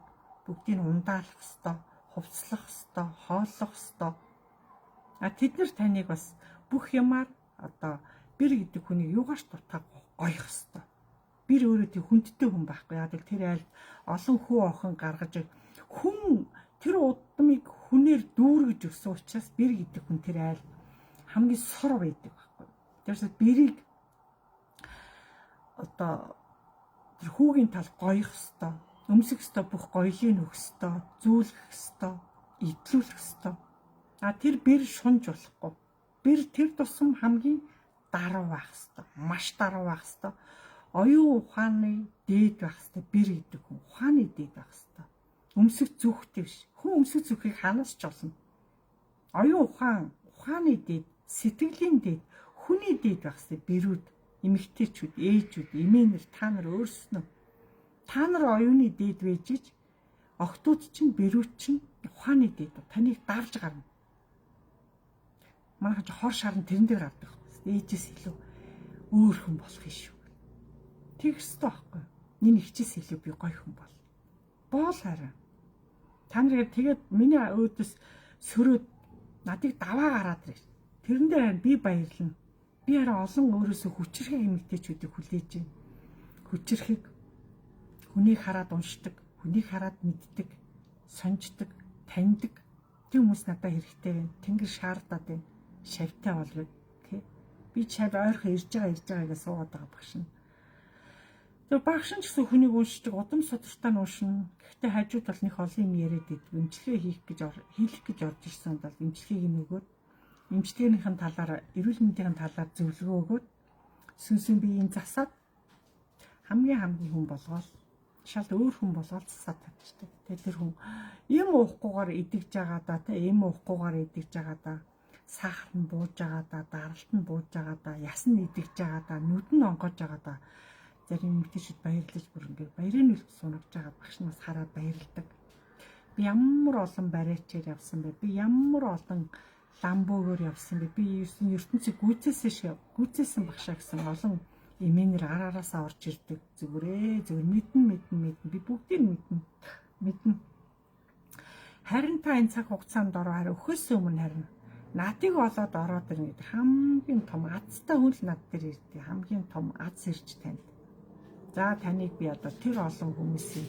Бүгдийг ундаалах ёстой. Хувцлах ёстой, хооллох ёстой. А тэд нар таныг бас бүх юмар одоо бэр гэдэг хүнийг юугаарч дутаа гоёх ёстой. Бэр өөрөө тийм хүндтэй хүн байхгүй. Яг л тэр айлд олон хүү охин гаргаж хүн тэр удмыг хүнээр дүүргэж өгсөн учраас бэр гэдэг хүн тэр айлд хамгийн сур байдаг байхгүй. Тэрээс бэрийг одоо тэр хүүгийн тал гоёх ёстой. Өмсөх ёстой бүх гоёлыг өгөх ёстой, зүүлгэх ёстой, идлүүлэх ёстой. А тэр бэр шунж болохгүй. Бэр тэр тусам хамгийн даруй байх ёстой. Маш даруй байх ёстой. Оюун ухааны дээд байх ёстой. Бэр гэдэг хүн ухааны дээд байх ёстой. Өмсөх зүхтэй биш. Хүн өмсөх зүхийг ханаас ч олно. Оюун ухаан, ухааны дээд, сэтгэлийн дээд, хүний дээд байх ёстой. Бэрүүд Эмэгтэйчүүд, ээжүүд, эмээнэр та нар өөрснөө та нар оюуны дээд байж ич охтууд чинь бэрүүд чинь ухааны дээд таныг давж гарна. Манайхан ч хор шарн тэрэн дээр гардаг. Ээжээс илүү өөр хүн болох юм шүү. Тэгэх ёстой байхгүй. Энэ ихчээс илүү би гоё хүн бол. Боол хараа. Та нарыг тэгээд миний өөдөөс сөрөөд надыг даваа гараад ирэх. Тэрэн дээр харин би баярлна. Би харин олон өөрөөсөө хүчрхэг эмэгтэйчүүдийг хүлээж байна. Хүчрхэг хүнийг хараад уншдаг, хүнийг хараад мэддэг, сонждог, таньдаг. Тийм хүмүүс надад хэрэгтэй байна. Тэнгэр шаардаад байна. Шавтай болгоё. Тэ. Би шав ойрхон ирж байгаа ирж байгаа гэж суугаад байгаа багш нь. Тэгээ багш нь ч гэсэн хүнийг уншдаг, удам судартай нь уншина. Гэхдээ хажууд бол нэг олон юм яриад идэг. Эмчилгээ хийх гэж хийх гэж орж ирсэн бол эмчилгээг нь өгөөд эмчилгээнийхэн талаар, эрүүл мэндийн талаар зөвлөгөө өгөөд сүнсэн биеийн засаад хамгийн хамгийн хүн болгоол шал өөр хүн болгоол засаад тавьчихдаг. Тэгээ тэр хүн юм уухгүйгээр идэгж байгаа да, тэ юм уухгүйгээр идэгж байгаа да, сахар нь бууж байгаа да, даралт нь бууж байгаа да, яс нь идэгж байгаа да, нүд нь онгоож байгаа да. Зарим эмэгтэйчүүд баярлаж бүр ингээд баярын нүлт сунагж байгаа багш нас хараад баярлдаг. Би ямар олон бариачаар явсан бэ? Би ямар олон ламбуугаар явсан бэ? Би ертөнцийг гүйцээсэн шиг гүйцээсэн багшаа гэсэн олон эмээнэр ар араасаа орж ирдэг. Зүгээрээ зүгээр мэднэ мэднэ мэднэ. Би бүгдийг мэднэ. Мэднэ. Харин та энэ цаг хугацаанд ороо харин өхөөс өмнө харин надыг олоод ороод ирнэ гэдэг хамгийн том азтай хүн л над дээр ирдэг. Хамгийн том аз ирж танд. За таныг би одоо тэр олон хүмүүсийн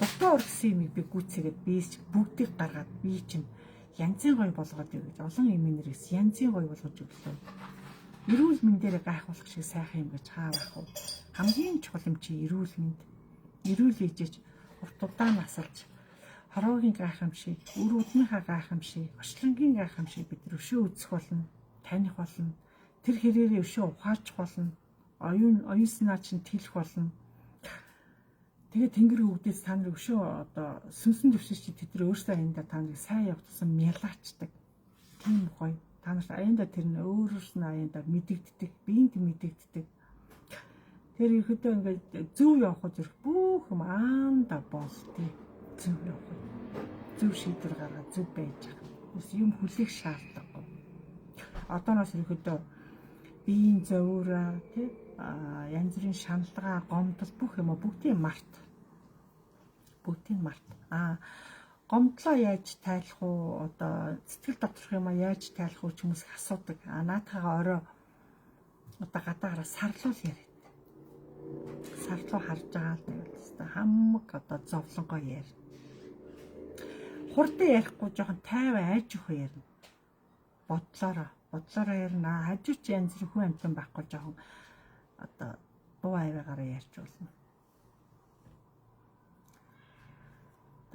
дутуу өргөсөн юмыг би гүйцээгээд би бүгдийг гаргаад би чинь янзын гоё болгоод ив гэж олон эмээнэрээс янзын гоё болгож өглөө. Эрүүл мэндээр гайхуулах шиг сайхан юм гэж хаа байх вэ? Хамгийн чухал юм чи эрүүл мэнд. Эрүүл ээжэж урт удаан насалж хороогийн гайхамшиг, үр удмынхаа гайхамшиг, орчлонгийн гайхамшиг бид нар өшөө үзэх болно, таних болно. Тэр хэрээрээ өшөө ухаарч болно. Оюун оюун санаа чинь тэлэх болно. Тэгээ тэнгэр өвдөөс та нар өшөө одоо сүнсэн төвшин чи тэд нар өөрсдөө аяндаа та нарыг сайн явах тусам мялаачдаг. Тийм гоё. Та нарт аяндаа тэр нь өөрөөс нь аяндаа мэдэгддэг, биеинд мэдэгддэг. Тэр ерөөдөө ингээд зөв явах зүрх бүх юм аанда болдгийг зөв явах. Зөв шийдвэр гаргаад зөв байж байгаа. Ус юм хүлээх шаардлагагүй. Одооноос ерөөдөө биеийн зовиураа тий янз бүрийн шаналгаа, гомдол бүх юм бүгдийг март. Бүгдийг март. Гомдлоо яаж тайлах уу? Одоо сэтгэл доторх юм яаж тайлах уу ч хүмүүс их асуудаг. Наадхаага орой одоо гадаагаараа сарлуул яриад. Сарлуу харж байгаа л байвал хэвээр хамаг одоо зовлонгоо ярь. Хурдан ярихгүй жоохон тайван айж өгөх ярина. Бодлоороо бодлоороо ярина. Хажууч янз бүр хүн амьтан байхгүй жоохон одоо дуу авиагаараа ярьж болно.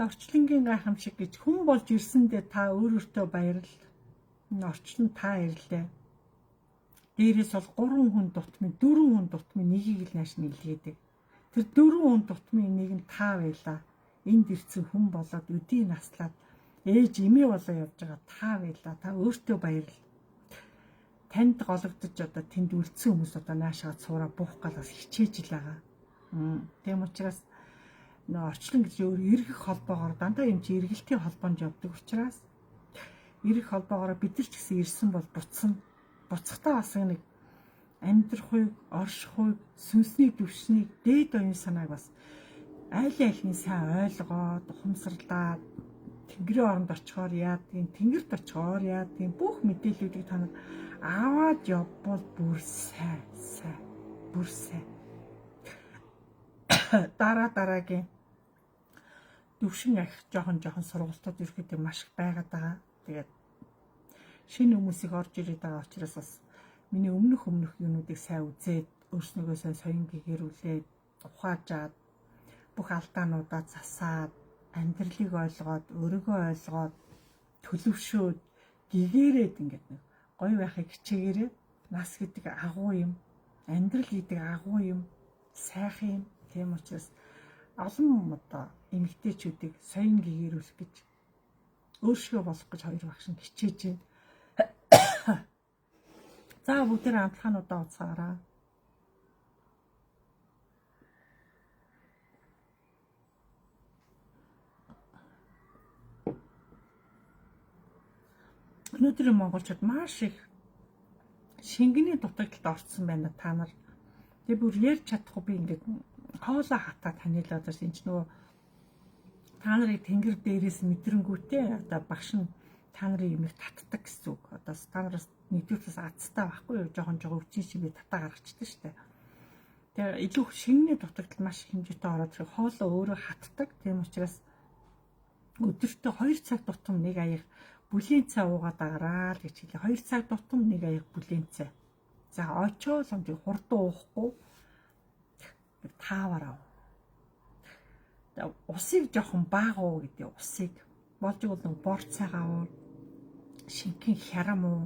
Орчлонгийн гайхамшиг гэж хүн болж ирсэндээ та өөр өөртөө баярл. Энэ орчлон та ирлээ. Дээрээс бол 3 хүн дутмын 4 хүн дутмын нэгийг л нааш нэлгээдэг. Тэр 4 хүн дутмын нэг нь та байлаа. Энд ирсэн хүн болоод өдий наслаад ээж эмээ болоо явж байгаа та байлаа. Та өөртөө баярл. Танд гологдож одоо тэнд үлдсэн хүмүүс одоо наашаа цуураа буух гал бас хичээж л байгаа. Тийм учраас нөө орчлон гэж өөр эргэх холбоогоор дандаа юм чи эргэлтийн холбоонд явдаг учраас эргэх холбоогоор бид нар ч гэсэн ирсэн бол буцсан. Буцахтаа бас нэг амьдрах уйг, орших уйг, сүнсний төвшнийг, дээд оюун санааг бас айл айлны сайн ойлгоод, ухамсарлаад тэнгэрийн оронд очихоор яадгийн, тэнгэрт очихоор яадгийн бүх мэдээллүүдийг та нар аваад явбал бүр сайн, сайн, бүр сайн. Дараа дараагийн төвшин ах жоохон жоохон сургалтууд ерөөхдөө маш их байгаад байгаа. Тэгээд шинэ хүмүүсийг орж ирээд байгаа учраас бас миний өмнөх өмнөх юунуудыг сайн үзээд өөрснийгөө сайн соён гэгэрүүлээд ухаажаад бүх алдаануудаа засаад амьдралыг ойлгоод өөрийгөө ойлгоод төлөвшөөд гэгээрээд ингээд нэг гоё байхыг хичээгээрээ нас гэдэг агуу юм, амьдрал гэдэг агуу юм, сайхан юм. Тийм учраас олон одоо эмэгтэйчүүдийг соён гэгэрүүлэх гэж өөршгөө болох гэж хоёр багш нь хичээж байна. За бүгдээр амтлагаануудаа уцаараа. Өнөөдрийн монголчууд маш их шингэний дутагдалд орцсон байна та нар. Тэгээ бүр ярьж чадахгүй би ингээд хоолой хатаа танилаад байна. Энд ч нөгөө та нарыг тэнгэр дээрээс мэдрэнгүүтээ одоо багш нь та нарын юмыг татдаг гэсэн үг. Одоо та нараас нэгдүгээрээс азтай байхгүй юу? Жохон жохон өвчин шиг би татаа гаргачдаг шүү дээ. Тэгээ илүү шингэний дутагдал маш их хэмжээтэй ороод ирэх, хоолой өөрөө хатдаг. Тийм учраас өдөртөө 2 цаг тутам нэг аяг бүлийн цай уугаад агараа л гэж хэлээ. 2 цаг тутам нэг аяг бүлийн цай. За очоол юм хурдан уухгүй таавараа. Усыг жоохон бага уу гэдэг, усыг болж игэл нэг бор цайгаа уу, шингэн хярам уу.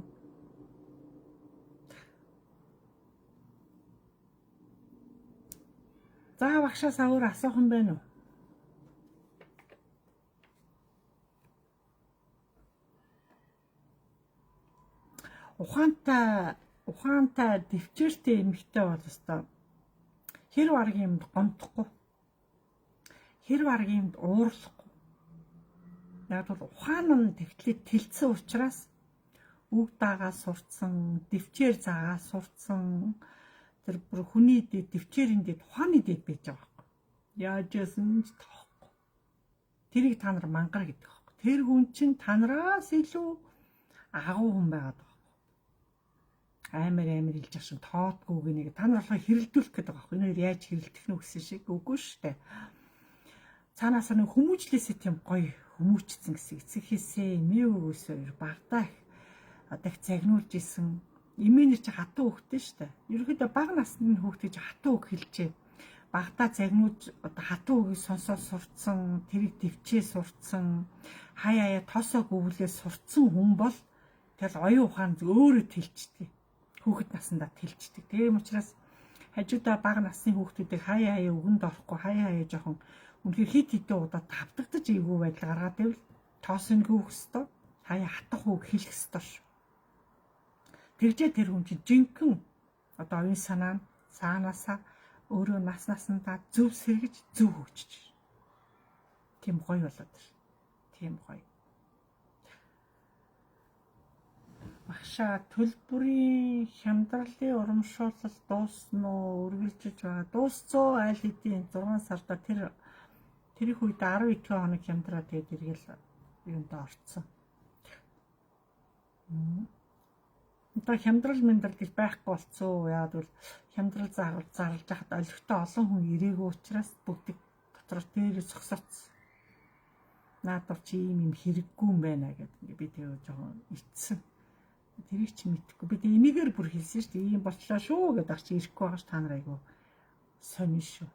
За багшаас өөр асуух юм байна уу? Ухаантай дэвчээртэй эмэгтэй бол өстой хэр баргийн юмд гомдохгүй, хэр баргийн юмд уурлахгүй. Яг бол ухаан нь тэгтлээ тэлцсэн учраас үг дагаа сурцсан, дэвчээр заагаа сурцсан, тэр бүр хүний дэд, дэвчээрийн дэд, ухааны дэд байж байгаа байхгүй. Яаж яасан ч тоохгүй. Тэрийг та нар мангар гэдэг байхгүй. Тэр хүн чинь та нараас илүү агуу хүн байгаад байгаа. Амар амар илж ах шин тоодгүй гинэ. Та нар болохоор хэрэлдүүлэх гэдэг байгаа байхгүй. Энэ хоёр яаж хэрэлдэх нь гэсэн шиг үгүй шүү дээ. Цаанаасаа нэг хүмүүжлээсээ тийм гоё хүмүүжсэн гэсэн эцэг хийсээ эмээ өвгөөсөө багтаа их одоо их загнуулж исэн. Эмээнэр чи хатуу хөвгтэй шүү дээ. Ерөнхийдөө бага насны хүүхдээ чи хатуу үг хэлжээ. Багтаа загнуулж одоо хатуу үгийг сонсоод сурцсан, тэрийг төвчээ сурцсан, хаяа хаяа тосоо гүвлээ сурцсан хүн бол тэгэл оюун ухаан өөрөө тэлчдэг. Хүүхэд насандаа тэлчдэг. Тийм учраас хажуудаа бага насны хүүхдүүдийг хаяа хаяа үгэнд орохгүй, хаяа хаяа жоохон үнэхээр хит хитэн удаа тавдагдаж эвгүй байдал гаргаад байвал тоосон гүөх ёстой, хаяа хатах үг хэлэх ёстой шүү. Тэгжээ тэр хүн чинь жинхэнэ одоо оюун санаа нь цаанаасаа өөрөө нас насандаа зөв сэргэж зөв хөгжиж. Тийм гоё болоод ир. Тийм гоё. Багшаа төлбөрийн хямдралын урамшуулал дуусна уу? Үргэлжиж байгаа. Дуусцоо аль хэдийн 6 сарда тэр их үед 12 хоног хямдраа тэгээд эргэл юунд орцсон. Одоо хямдрал мэндрал гэж байхгүй болцсон. Яагаад гэвэл хямдрал зарлж хахад олигтой олон хүн ирээгүй учраас бүгд дотор дээрээ зогсооцсон. Наадвар чи ийм юм хэрэггүй юм байна гэдэг ингээ би тэгээ жоохон ицсэн. Тэрийг чи мэдэхгүй. Би тэгээ энийгээр бүр хэлсэн шүү дээ. Ийм болчлаа шүү гэдэг чи ирэхгүй байгаа ш та нар айгу сонин шүү.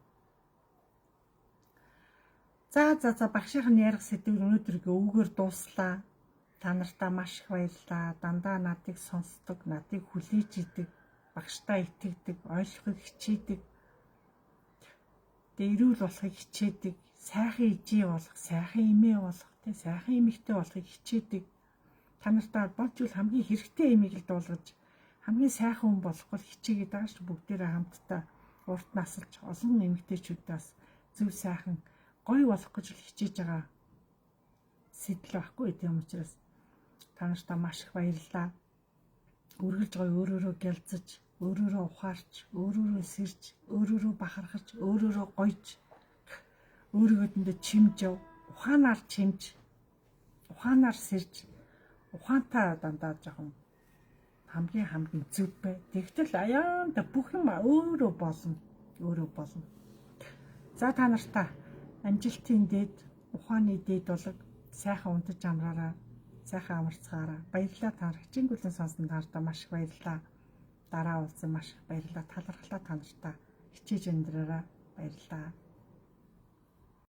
За за за багшийнх нь ярих сэдв өнөөдрийн өвгөр дууслаа. Та нартаа маш их баярлалаа. Дандаа надыг сонсдог, надыг хүлээж идэг, багшдаа итгэдэг, ойлгохыг хичээдэг. Тэгээ эрүүл болохыг хичээдэг, сайхан ижээ болох, сайхан эмээ болох, тэ сайхан эмэгтэй болохыг хичээдэг. Та нартаа болж үл хамгийн хэрэгтэй эмийг л дуулгаж, хамгийн сайхан хүн болох бол хичээгээд байгаа шүү. Бүгдээрээ хамтдаа урт насалж олон эмэгтэйчүүдээс зөв сайхан гоё болох гэж л хичээж байгаа сэтэл байхгүй. Тийм учраас та нартаа маш их баярлалаа. Үргэлж гоё өөрөөрөө гялцаж, өөрөөрөө ухаарч, өөрөөрөө сэрж, өөрөөрөө бахархаж, өөрөөрөө гойж, өөрийгөөдөндөө чимж яв, ухаанаар чимж, ухаанаар сэрж, ухаантай дандаа жоохон хамгийн зөв бай. Тэгтэл аяанда бүх юм өөрөө болно, өөрөө болно. За та нартаа амжилтын дэд, ухааны дэд болог сайхан унтаж амраараа, сайхан амарцгаараа. Баярлалаа та нар. Хичээнгүлэн сонсон та нартаа маш их баярлалаа. Дараа уулзсан маш их баярлалаа. Талархлаа та нартаа. Хичээж амьдраараа. Баярлалаа.